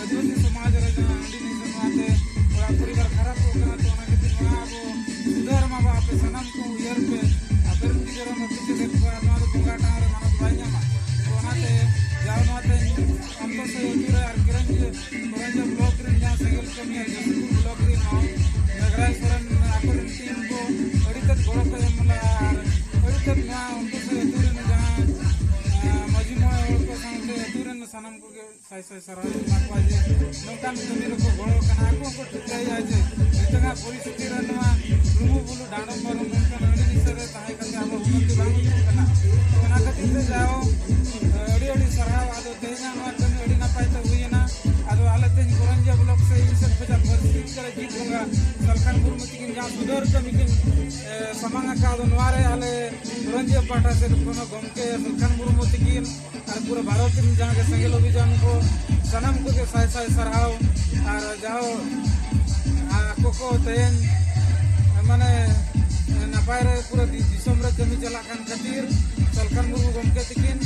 ᱟᱹᱫᱤᱵᱟᱹᱥᱤ ᱥᱚᱢᱟᱡᱽ ᱨᱮ ᱡᱟᱦᱟᱸ ᱦᱟᱺᱰᱤ ᱱᱤᱥᱟᱹ ᱱᱚᱣᱟᱛᱮ ᱚᱲᱟᱜ ᱯᱚᱨᱤᱵᱟᱨ ᱠᱷᱟᱨᱟᱯᱚᱜ ᱠᱟᱱᱟ, ᱛᱚ ᱚᱱᱟ ᱠᱷᱟᱹᱛᱤᱨ ᱱᱚᱣᱟ ᱟᱵᱚ ᱥᱩᱫᱷᱟᱹᱨ ᱢᱟ ᱵᱚ, ᱟᱯᱮ ᱥᱟᱱᱟᱢ ᱠᱚ ᱩᱭᱦᱟᱹᱨ ᱯᱮ, ᱟᱯᱮ ᱨᱮᱱ ᱜᱤᱫᱽᱨᱟᱹ ᱢᱟ ᱯᱤᱪᱷᱮ ᱫᱮᱠᱷ ᱠᱚᱣᱟ, ᱱᱚᱣᱟ ᱫᱚ ᱵᱚᱸᱜᱟ ᱴᱷᱟᱶ ᱨᱮ ᱢᱟᱱᱚᱛ ᱵᱟᱭ ᱧᱟᱢᱟ᱾ ᱱᱚᱣᱟ ᱩᱱᱠᱩ ᱥᱮ ᱟᱹᱛᱩ ᱨᱮᱱ ᱡᱟᱦᱟᱸ, ᱮ, ᱢᱟᱹᱡᱷᱤ ᱢᱚᱬᱮ ᱦᱚᱲ ᱠᱚ ᱥᱟᱶᱛᱮ ᱟᱹᱛᱩ ᱨᱮᱱ ᱥᱟᱱᱟᱢ ᱠᱚᱜᱮ ᱥᱟᱭ ᱥᱟᱭ ᱥᱟᱨᱦᱟᱣ ᱮᱢᱟ ᱠᱚᱣᱟ ᱡᱮ ᱱᱚᱝᱠᱟᱱ ᱠᱟᱹᱢᱤ ᱨᱮᱠᱚ ᱜᱚᱲᱚ ᱠᱟᱱᱟ᱾ ᱟᱠᱚ ᱦᱚᱸᱠᱚ ᱴᱷᱤᱠᱟᱹᱭᱟ ᱡᱮ ᱱᱤᱛᱚᱜᱟᱜ ᱯᱚᱨᱤᱥᱛᱷᱤᱛᱤ ᱨᱮ ᱱᱚᱣᱟ ᱞᱩᱜᱩ ᱵᱩᱨᱩ ᱰᱟᱸᱰᱚᱢ ᱵᱟᱨᱚᱢ ᱱᱚᱝᱠᱟᱱ ᱟᱹᱰᱤ ᱫᱤᱥᱟᱹ ᱨᱮ ᱛᱟᱦᱮᱸ ᱠᱟᱛᱮ ᱟᱵᱚ ᱩᱱᱱᱚᱛᱤ ᱵᱟᱝ ᱦᱩᱭᱩᱜ ᱠᱟᱱᱟ᱾ ᱛᱚ, ᱚᱱᱟ ᱠᱷᱟᱹᱛᱤᱨ ᱛᱮ ᱡᱟᱣ, ᱮ, ᱟᱹᱰᱤ ᱟᱹᱰᱤ ᱥᱟᱨᱦᱟᱣ᱾ ᱟᱫᱚ ᱛᱮᱦᱮᱧᱟᱜ ᱱᱚᱣᱟ ᱠᱟᱹᱢᱤ ᱟᱹᱰᱤ ᱱᱟᱯᱟᱭ ᱛᱮ ᱦᱩᱭᱮᱱᱟ᱾ ᱟᱫᱚ ᱟᱞᱮ ᱛᱮᱦᱮᱧ ᱠᱚᱨᱚᱧᱡᱤᱭᱟᱹ ᱵᱞᱚᱠ ᱥᱮ ᱤᱧ ᱥᱮᱫ ᱠᱷᱚᱱᱟᱜ ᱯᱟᱹᱨᱥᱤ ᱠᱟᱨᱟ ᱡᱤᱛ ᱵᱚᱸᱜᱟ ᱥᱟᱞᱠᱷᱟᱱ ᱢᱩᱨᱢᱩ ᱛᱟᱹᱠᱤᱱ ᱡᱟᱦᱟᱸ ᱥᱩᱫᱷᱟᱹᱨ ᱠᱟᱹᱢᱤ ᱠᱤᱱ, ᱮ, ᱥᱟᱢᱟᱝ ᱟᱠᱟᱫ, ᱟᱫᱚ ᱱᱚᱣᱟ ᱨᱮ ᱟᱞᱮ ᱠᱚᱨᱚᱧᱡᱤᱭᱟᱹ ᱯᱟᱦᱴᱟ ᱥᱮᱫ ᱠᱷᱚᱱ ᱦᱚᱸ ᱜᱚᱢᱠᱮ ᱥᱟᱞᱠᱷᱟᱱ ᱢᱩᱨᱢᱩ ᱛᱟᱹᱠᱤᱱ ᱟᱨ ᱯᱩᱨᱟᱹ ᱵᱷᱟᱨᱚᱛ ᱨᱮᱱ ᱡᱟᱦᱟᱸ ᱜᱮ ᱥᱮᱸᱜᱮᱞ ᱚᱵᱷᱤᱡᱟᱱ ᱠᱚ ᱥᱟᱱᱟᱢ ᱠᱚᱜᱮ ᱥᱟᱭ ᱥᱟᱭ ᱥᱟᱨᱦᱟᱣ᱾ ᱟᱨ ᱡᱟᱦᱟᱸ ᱟᱠᱚ ᱠᱚ ᱛᱮᱦᱮᱧ ᱢᱟᱱᱮ ᱱᱟᱯᱟᱭ ᱨᱮ ᱯᱩᱨᱟᱹ ᱫᱤ-, ᱫᱤᱥᱚᱢ ᱨᱮ ᱠᱟᱹᱢᱤ ᱪᱟᱞᱟᱜ ᱠᱟᱱ ᱠᱷᱟᱹᱛᱤᱨ ᱥᱟᱞᱠᱷᱟᱱ ᱢᱩᱨᱢᱩ ᱜᱚᱢᱠᱮ ᱛᱟᱹᱠᱤᱱ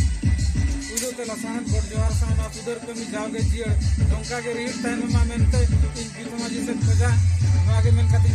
ᱯᱩᱭᱞᱩ ᱛᱮ ᱞᱟᱥᱟᱲᱦᱮᱫ ᱜᱚᱰ ᱡᱚᱦᱟᱨ ᱥᱟᱶ ᱱᱚᱣᱟ ᱥᱩᱫᱷᱟᱹᱨ ᱠᱟᱹᱢᱤ ᱡᱟᱣᱜᱮ ᱡᱤᱭᱟᱹᱲ ᱱᱚᱝᱠᱟ ᱜᱮ ᱨᱤᱦᱤᱴ ᱛᱟᱦᱮᱱ ᱢᱟ ᱢᱮᱱᱛᱮ ᱤᱧ ᱯᱤᱛᱷᱚᱢᱟᱡᱤ ᱥᱮᱫ ᱠᱷᱚᱱᱟᱜ ᱱᱚᱣᱟ ᱜᱮ ᱢᱮᱱ ᱠᱟᱛᱮ